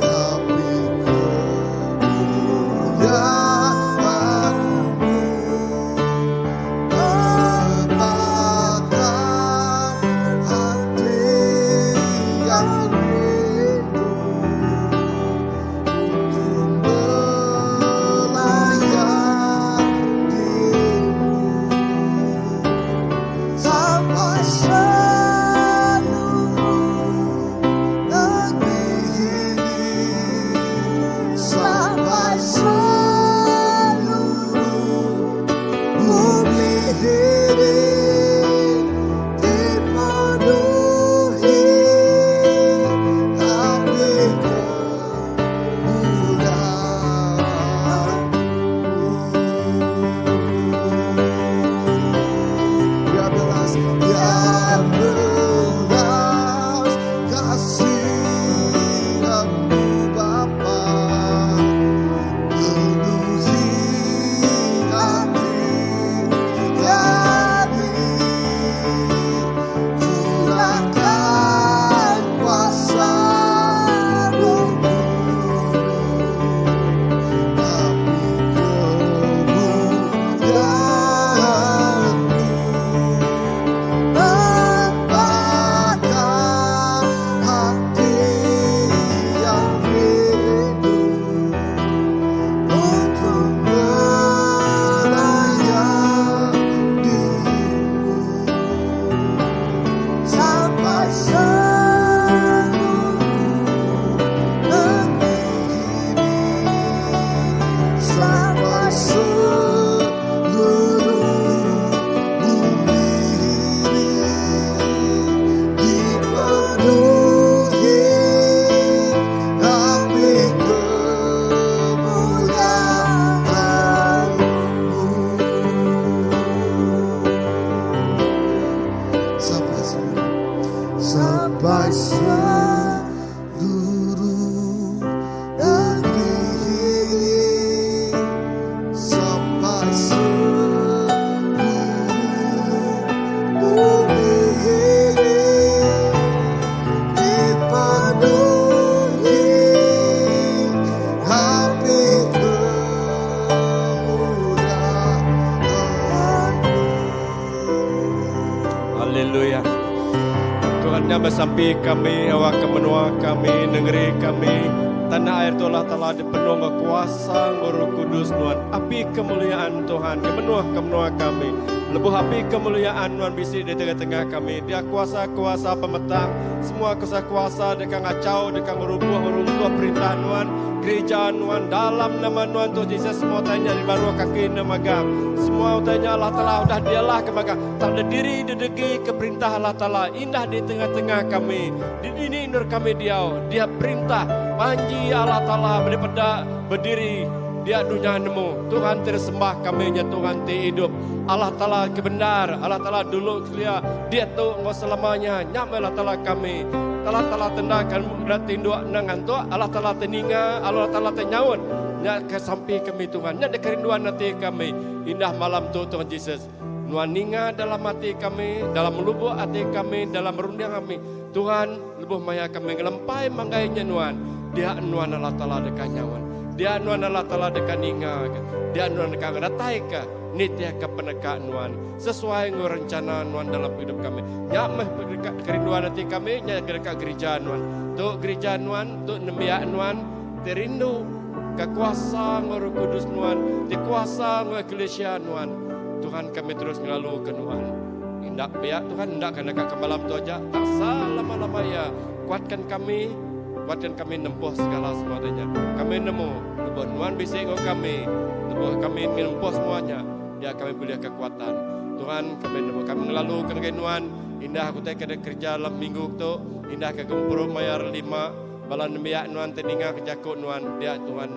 api kemuliaan-Mu membakar hati yang rindu untuk melayanimu sampai seluruh negeri ini, sampai seluruh bumi ini dipenuhi api kemuliaan-Mu. Biar belas, biar belas kasihan-Mu Bapa, penuhi hati kami. Curahkan kuasa Roh Kudus, api kemuliaan-Mu membakar hati yang rindu untuk melayanimu sampai seluruh negeri ini, sampai seluruh bumi ini dipenuhi api kemuliaan-Mu. Sampai seluruh, sampai seluruh negeri ini, sampai seluruh bumi ini dipenuhi api kemuliaan-Mu. Haleluya. Tuhan nya besampi kami awak ke menua kami, nengeri kami, tanah air tu Allah Taala dipenuh enggau kuasa enggau Roh Kudus Nuan. Api kemuliaan Tuhan ke menuh ke menua kami. Lebuh api kemuliaan Nuan bisi di tengah-tengah kami, dia kuasa-kuasa pemetang, semua kuasa-kuasa deka ngachau, deka ngerubuh, ngeruntuh perintah Nuan, gerija Nuan, dalam nama Nuan Tuhan Jesus semua utai nya di baruh kaki Enda magang. Semua utai nya Allah Taala udah dialah ke magang. Tang dediri dedegi ke perintah Allah Taala indah di tengah-tengah kami. Di dini endur kami diau, dia perintah panji Allah Taala bedipeda bediri dia dunya nemu Tuhan ti disembah kami nya Tuhan ti idup. Allah Taala ke bendar, Allah Taala dulu kelia, diatu enggau selamanya. Nya meh Allah Taala kami. Allah Taala ti enda kan enda tinduk enda ngantuk, Allah Taala ti ninga, Allah Taala ti nyaut. Nya ke sampi kami Tuhan, nya dikerinduan ati kami. Indah malam tu Tuhan Jesus, Nuan ninga dalam ati kami, dalam lubuk ati kami, dalam runding kami. Tuhan, lebuh maya kami ngelempai manggai nya Nuan, dia Nuan Allah Taala deka nyaut. Dia Nuan Allah Taala deka ninga. Dia Nuan deka ngenataika nitihka peneka Nuan sesuai enggau rencana Nuan dalam pengidup kami. Nya meh peneka kerinduan ati kami, nya deka gerija Nuan. Tu gerija Nuan, tu nembiak Nuan ti rindu ke kuasa enggau Roh Kudus Nuan, ti kuasa enggau eklesia Nuan. Tuhan kami terus ngelaluka Nuan. Enda pia Tuhan, enda ka naka ke malam tu aja, tak selama-lama iya. Kuatkan kami, kuatkan kami nempuh segala semua nya. Kami nemu lebuh Nuan bisi enggau kami, lebuh kami nempuh semua nya, dia kami bulih kekuatan. Tuhan, kami nemu kami ngelalu ke ngagai Nuan, indah utai ke dikereja dalam minggu tu, indah ke gempuru maya hari lima, bala nembiak Nuan ti ninga ke jaku Nuan, dia Tuhan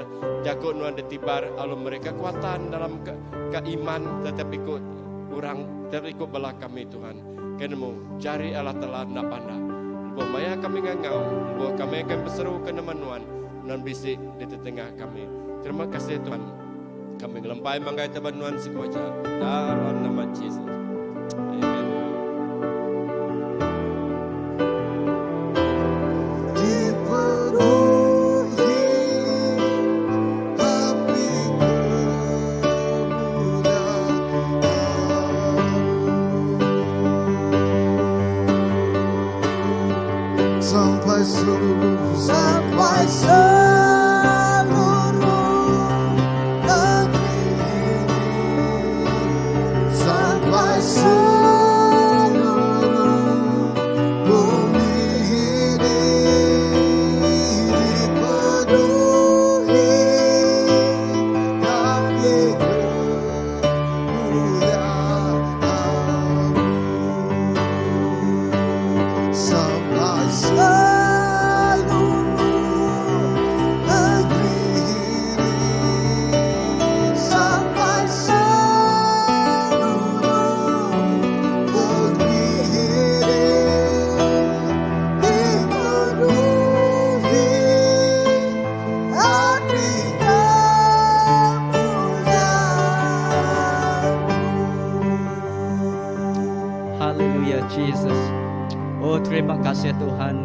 jaku Nuan ditibar lalu meri kekuatan dalam ke, ke iman tetiap iku orang, tetiap iku bala kami Tuhan. Ke nemu, jari Allah Taala enda pandak. Lebuh maya kami ngangau, lebuh kami akan beseru ke nama Nuan, Nuan bisi di tetengah kami. Terima kasih Tuhan. Kami ngelempai manggai teba Nuan siku aja. Dalam nama Jesus. Amen. Dipenuhi api kemuliaan Sampai seluruh sampai seluruh negeri ini sampai seluruh bumi ini dipenuhi api kemuliaan sampai seluruh negeri ini sampai seluruh bumi ini dipenuhi api kemuliaan. Haleluya Jesus. Oh terima kasih Tuhan.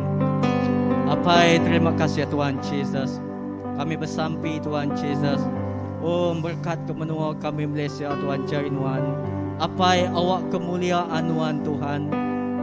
Apai terima kasih Tuhan Jesus. Kami besampi Tuhan Jesus. Oh berkat ke menua kami Malaysia Tuhan jari Nuan. Apai awak kemuliaan Nuan Tuhan.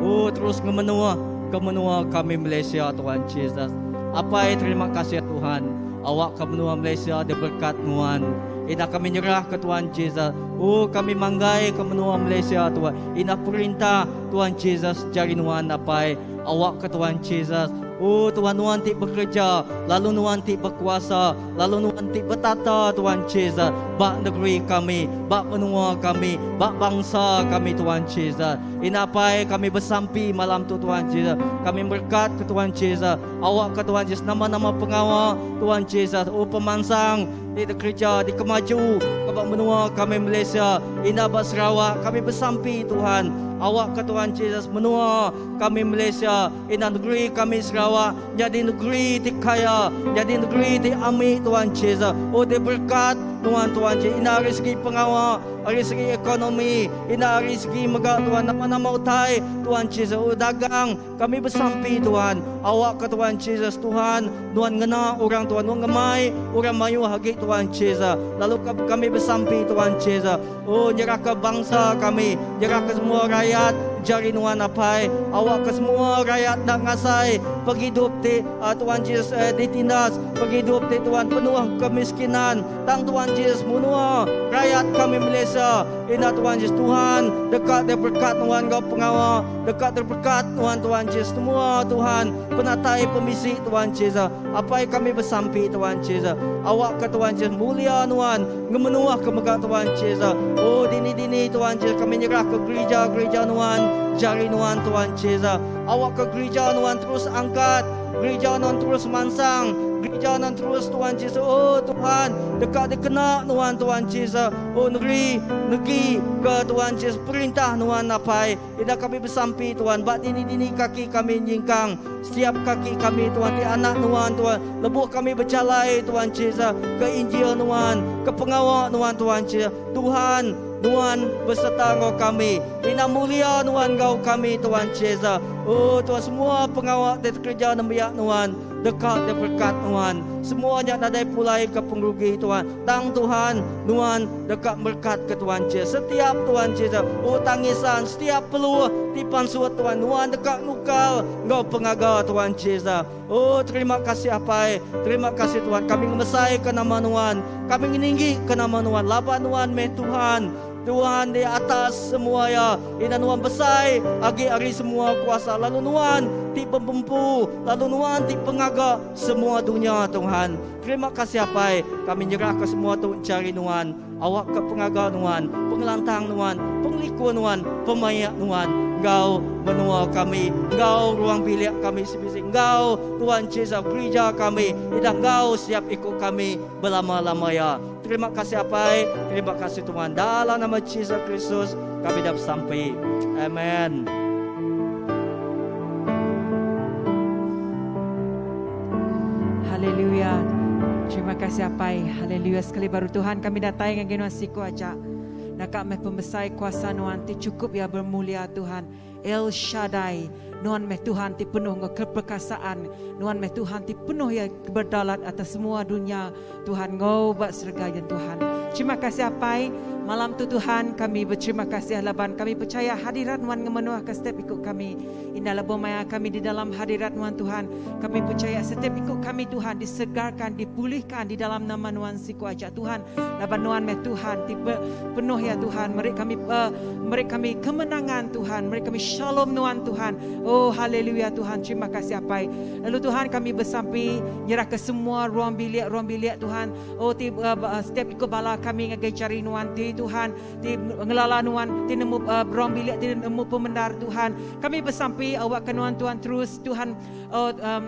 Oh terus ke menua ke menua kami Malaysia Tuhan Jesus. Apai terima kasih Tuhan. Awak ke menua Malaysia diberkat Nuan. Ina kami nyerah ke Tuhan Jesus. Oh kami manggai ke menua Malaysia Tuhan. Ina perintah Tuhan Jesus jari Nuan apai. Awak ke Tuhan Jesus. Oh Tuhan Nuan ti bekerja, lalu Nuan ti berkuasa, lalu Nuan ti betata Tuhan Jesus. Bak negeri kami, bak menua kami, bak bangsa kami Tuhan Jesus. Ina apai kami besampi malam tu Tuhan Jesus. Kami berkat ke Tuhan Jesus. Awak ke Tuhan Jesus nama-nama pengawal Tuhan Jesus. Oh pemansang di kerja di kemaju ke bak menua kami Malaysia indah bak Sarawak kami besampi Tuhan awak ke Tuhan Jesus menua kami Malaysia indah negeri kami Sarawak jadi negeri ti kaya jadi negeri ti ami Tuhan Jesus oh di berkat Tuhan Tuhan Jesus indah rezeki pengawal Ari segi ekonomi, indah ari segi mega Tuhan nama-nama utai Tuhan Jesus oh dagang kami besampi Tuhan awakka Tuhan Jesus Tuhan nuan ngena orang Tuhan nuan ngemai orang mayuh agi Tuhan Jesus lalu kami besampi Tuhan Jesus oh nyerahka bangsa kami nyerahka semua rayat jari nuan apai awakka semua rayat enda ngasai pengidup ti Tuhan Jesus eh, ditindas pengidup ti Tuhan penuh kemiskinan Tang Tuhan Jesus menua rayat kami Malaysia ina Tuhan Jesus Tuhan deka terberkat nuan enggau pengawa deka terberkat nuan Tuhan Jesus semua Tuhan penatai pemisi Tuhan Jesus apai kami besampi Tuhan Jesus awak ke Tuhan Jesus mulia nuan ngemenuah ke mega Tuhan Jesus oh dini dini Tuhan Jesus kami nyerah ke gereja gereja nuan jari nuan Tuhan Jesus awak ke gereja nuan terus angkat Gereja nuan terus mansang. Gereja nuan terus Tuhan Jesus. Oh Tuhan, deka dikena nuan Tuhan Jesus. Oh negeri, negi ke Tuhan Jesus perintah nuan apai. Ida kami besampi Tuhan, ba dini-dini kaki kami nyingkang. Setiap kaki kami Tuhan ti anak nuan Tuhan. Lebuh kami bejalai Tuhan Jesus ke Injil nuan, ke pengawa nuan Tuhan Jesus. Tuhan, nuan beserta enggau kami. Ina mulia nuan enggau kami Tuhan Jesus. Oh Tuhan semua pengawa ti dikereja nembiak nuan deka diberekat nuan. Semua nya nadai pulai ke pengerugi Tuhan. Tang Tuhan nuan deka merekat ke Tuhan Jesus. Setiap Tuhan Jesus oh tangisan setiap peluh ti pansut Tuhan nuan deka nukal enggau pengaga Tuhan Jesus. Oh terima kasih apai. Terima kasih Tuhan kami ngemesai ke nama nuan. Kami ngeninggi ke nama nuan laban nuan meh Tuhan. Tuhan di atas semua iya. Ina nuan besai agi ari semua kuasa lalu nuan ti bempu lalu nuan ti pengaga semua dunya Tuhan. Terima kasih apai kami nyerah ke semua tu jari nuan awak ke pengaga nuan pengelantang nuan pengelikun nuan pemaik nuan enggau menua kami enggau ruang bilik kami sebisi enggau Tuhan Jesus gerija kami idah enggau siap iku kami belama-lama iya. Terima kasih Apai, terima kasih Tuhan. Dalam nama Jesus Kristus kami dah besampi. Amen. Haleluya. Terima kasih Apai. Haleluya. Sekali baru Tuhan kami datai ngagai nuan siku aja. Naka meh pemesai kuasa nuan ti cukup ya bermulia Tuhan. El Shaddai, Nuan meh Tuhan ti penuh enggau keperkasaan, Nuan meh Tuhan ti penuh iya berdalat atas semua dunya, Tuhan enggau ba serega yen Tuhan. Terima kasih Apai, malam tu Tuhan kami beterima kasih laban kami pechaya hadirat Nuan ngemenuhka setiap iku kami. Indah lebuh maya kami di dalam hadirat Nuan Tuhan, kami pechaya setiap iku kami Tuhan disegarkan, dipulihkan di dalam nama Nuan siku aja Tuhan. Laban Nuan meh Tuhan ti penuh iya Tuhan meri kami uh, meri kami kemenangan Tuhan, meri kami shalom Nuan Tuhan. Oh haleluya Tuhan, terima kasih Apai. Lalu Tuhan kami besampi nyerah ke semua ruang bilik ruang bilik Tuhan. Oh ti uh, setiap ikut bala kami ngagai cari Nuan ti Tuhan, ti ngelala Nuan, ti nemu uh, ruang bilik ti nemu pemendar Tuhan. Kami besampi awak ke Nuan Tuhan terus Tuhan oh, um,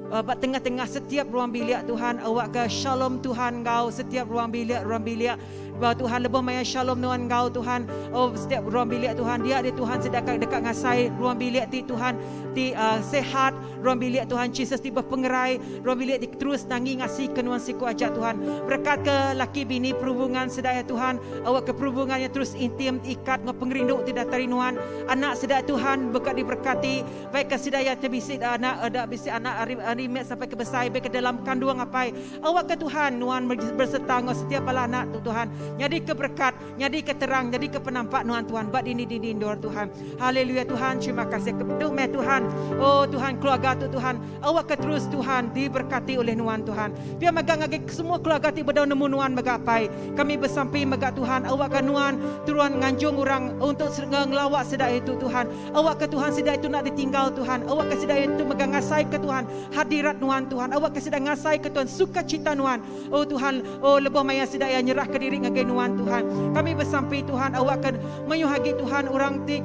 ba tengah-tengah setiap ruang bilik Tuhan awak ke shalom Tuhan enggau setiap ruang bilik ruang bilik ba Tuhan lebuh maya shalom nuan enggau Tuhan oh setiap ruang bilik Tuhan dia dia Tuhan sedaka deka ngasai ruang bilik ti Tuhan ti uh, sehat ruang bilik Tuhan Jesus ti berpengerai ruang bilik ti terus nangi ngasi ke nuan siku aja Tuhan berkat ke laki bini perhubungan sedaya Tuhan awak ke perhubungan yang terus intim ikat enggau pengerindu ti datai nuan anak sedaya Tuhan bekat diberkati Baik ke sida iya ti bisi anak eda bisi anak ari ari mit sampai ke besai baik ke dalam kandung apai. Awak ke Tuhan nuan berserta enggau setiap bala anak tu Tuhan. Nyadi ke berkat, nyadi ke terang, nyadi ke penampak nuan Tuhan ba dini-dini endur Tuhan. Haleluya Tuhan terima kasih ke tu meh Tuhan. Oh Tuhan keluarga tu Tuhan. Awak ke terus Tuhan diberkati oleh nuan Tuhan. Pia mega ngagai semua keluarga ti bedau nemu nuan mega apai. Kami besampi mega Tuhan awak ke nuan turuan nganjung orang untuk ngelawa sida itu Tuhan. Awakka Tuhan sida itu enda ditinggal Tuhan. Awakka sida itu mega ngasaika Tuhan hadirat Nuan Tuhan. Awakka sida ngasaika Tuhan sukacita Nuan. Oh Tuhan, oh lebuh maya sida iya nyerahka diri ngagai Nuan Tuhan. Kami besampi Tuhan awakka mayuh agi Tuhan orang ti.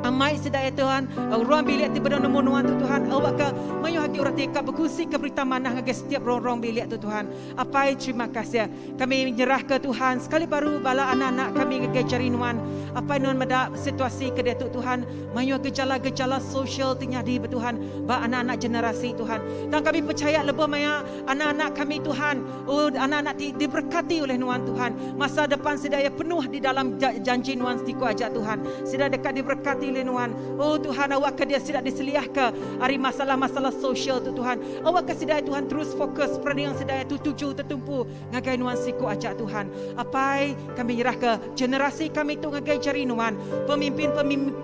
Amai sida iya Tuhan, ruang bilik ti bedau nemu nuan tu Tuhan, awakka mayuh agi orang ti ka bekunsi ke berita manah ngagai setiap ruang-ruang bilik tu Tuhan. Apai terima kasih. Kami nyerahka Tuhan sekali baru bala anak-anak kami ngagai jari nuan. Apai nuan meda situasi ke diatu Tuhan, mayuh gejala-gejala sosial ti nyadi ba Tuhan ba anak-anak generasi Tuhan. Tang kami pechaya lebuh maya anak-anak kami Tuhan, oh anak-anak ti diberkati oleh nuan Tuhan, masa depan sida iya penuh di dalam janji nuan setiku aja Tuhan. Sida deka diberkati oleh nuan. Oh Tuhan awakka dia sida diseliahka ari masalah-masalah sosial tu Tuhan. Awakka sida Tuhan terus fokus perening sida tu tuju tetumpu ngagai Nuan siku aja Tuhan. Apai, kami nyerahka generasi kami tu ngagai jari Nuan. Pemimpin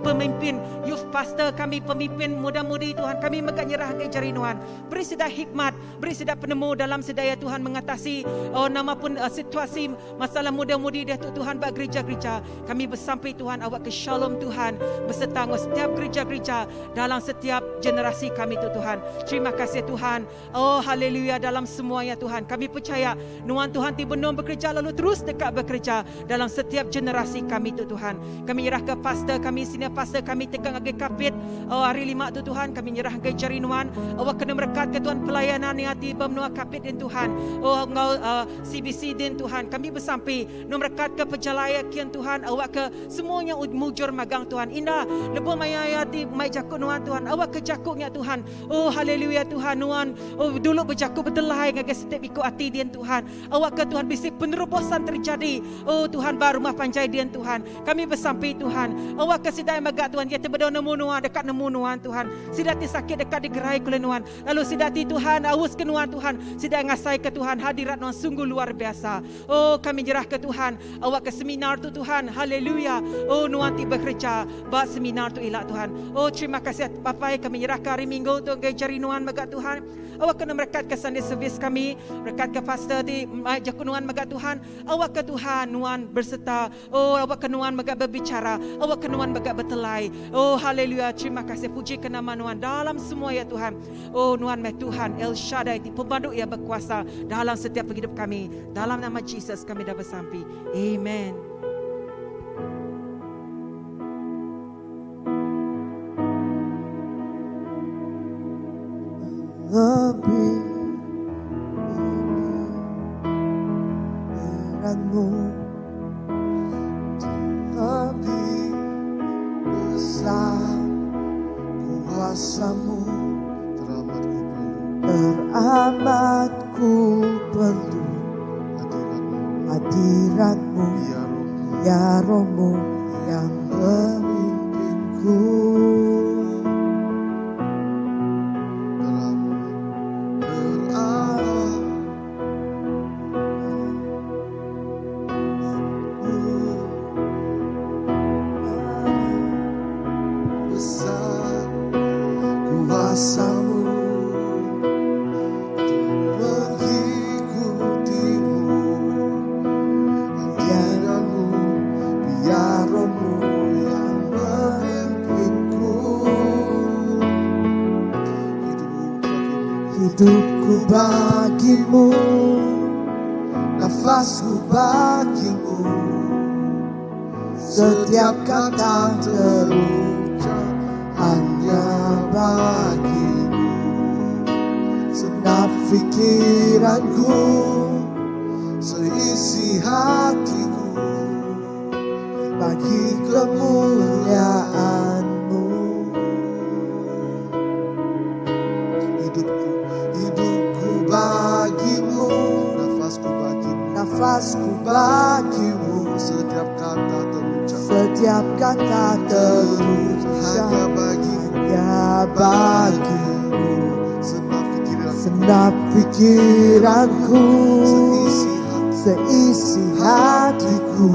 pemimpin, youth pastor kami, pemimpin muda-mudi Tuhan, kami mega nyerah ngagai jari Nuan. Beri sida hikmat, beri sida penemu dalam sida ya Tuhan mengatasi oh nama pun uh, situasi masalah muda-mudi diatu Tuhan ba gereja-gereja. Kami besampi Tuhan awakka shalom Tuhan beserta enggau setiap gereja-gereja dalam setiap generasi kami tu Tuhan. Terima kasih Tuhan. Oh haleluya dalam semua ya Tuhan. Kami percaya nuan Tuhan ti benung bekerja lalu terus deka bekerja dalam setiap generasi kami tu Tuhan. Kami nyerah ke pastor kami senior pastor kami teka ngagai kapit oh hari lima tu Tuhan kami nyerah ngagai jari nuan. Awak kena merekat ke Tuhan pelayanan ni ati ba menua kapit din Tuhan. Oh enggau uh, CBC din Tuhan. Kami besampi nu merekat ke pejalai kian Tuhan awak ke semuanya mujur magang Tuhan. Indah lebuh maya ya ti mai jaku nuan Tuhan. Awak ke jaku nya Tuhan. Oh haleluya Tuhan nuan oh dulu bejaku betelai ngagai setiap iku ati dian Tuhan. Awakka Tuhan bisi penerobosan terjadi. Oh Tuhan ba rumah panjai dian Tuhan. Kami besampi Tuhan. Awakka sida mega Tuhan ia ti bedau nemu nuan deka nemu nuan Tuhan. Sida ti sakit deka digerai ku nuan. Lalu sida ti Tuhan aus ke nuan Tuhan. Sida ngasai ke Tuhan hadirat nuan sungguh luar biasa. Oh kami nyerah ke Tuhan. Awakka seminar tu Tuhan. Haleluya. Oh nuan ti bekerja ba seminar tu ila Tuhan. Oh terima kasih Bapai kami nyerah ke hari Minggu tu ngagai jari nuan mega Tuhan. Awak kena merekat ke Sunday service kami, merekat ke pastor ti jaku nuan mega Tuhan. Awak ke Tuhan nuan berserta. Oh awak ke nuan mega berbicara. Awak ke nuan mega bertelai. Oh haleluya terima kasih puji ke nama nuan dalam semua ya Tuhan. Oh nuan meh Tuhan El Shaddai ti pemadu ia berkuasa dalam setiap penghidup kami. Dalam nama Jesus kami dah bersampi. Amen. Lebih hadiratmu lebih besar kuasamu Teramat ku perlu teramat ku perlu hadiratmu hadiratmu biar rohmu ya rohmu yang memimpinku teramat teramat besar kuasamu mengikutimu hadiratmu biar rohmu yang memimpinku hidupku bagimu Hidupku bagimu, nafasku bagimu, setiap kata terucap hanya bagimu. Segenap pikiranku, seisi hatiku bagi kemuliaanmu. Hidupku, hidupku bagimu, nafasku bagimu, Nafasku bagimu, setiap kata terucap setiap kata terucap hanya bagimu, hanya bagimu. Segenap pikiranku, Segenap pikiranku, seisi hati, seisi hatiku,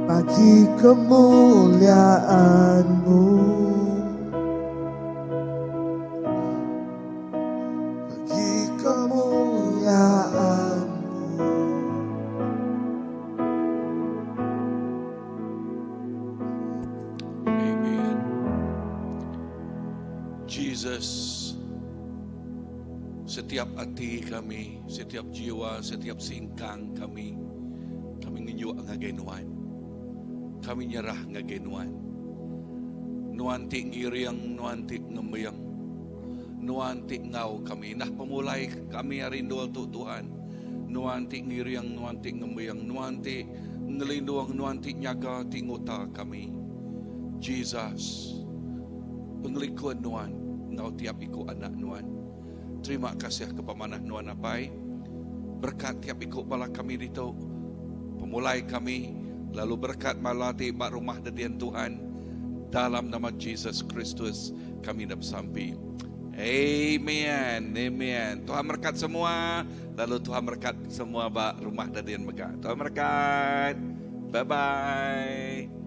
bagi kemuliaanmu. Bagi Kemuliaanmu. Amen. Jesus, setiap hati kami, setiap jiwa, setiap singkang kami, kami ngenyuk ngagai Nuan. Kami nyerah ngagai Nuan. Nuan ti ngiring, Nuan ti ngembing. Nuan ti enggau kami. Indah pemulai kami ari endur tu Tuhan. Nuan ti ngiring, Nuan ti ngembing, Nuan ti ngelindung, Nuan ti nyaga, ti nguta kami. Jesus, pengelikun Nuan enggau tiap iku anak Nuan. Terima kasih ke pemanah Nuan Apai. Berekat tiap iku bala kami ditu. Pemulai kami lalu berekat bala ti ba rumah dedian Tuhan. Dalam nama Jesus Kristus kami dah besampi. Amen. Amen. Tuhan berkat semua. Lalu Tuhan berkat semua ba rumah dedian mega. Tuhan berkat. Bye bye.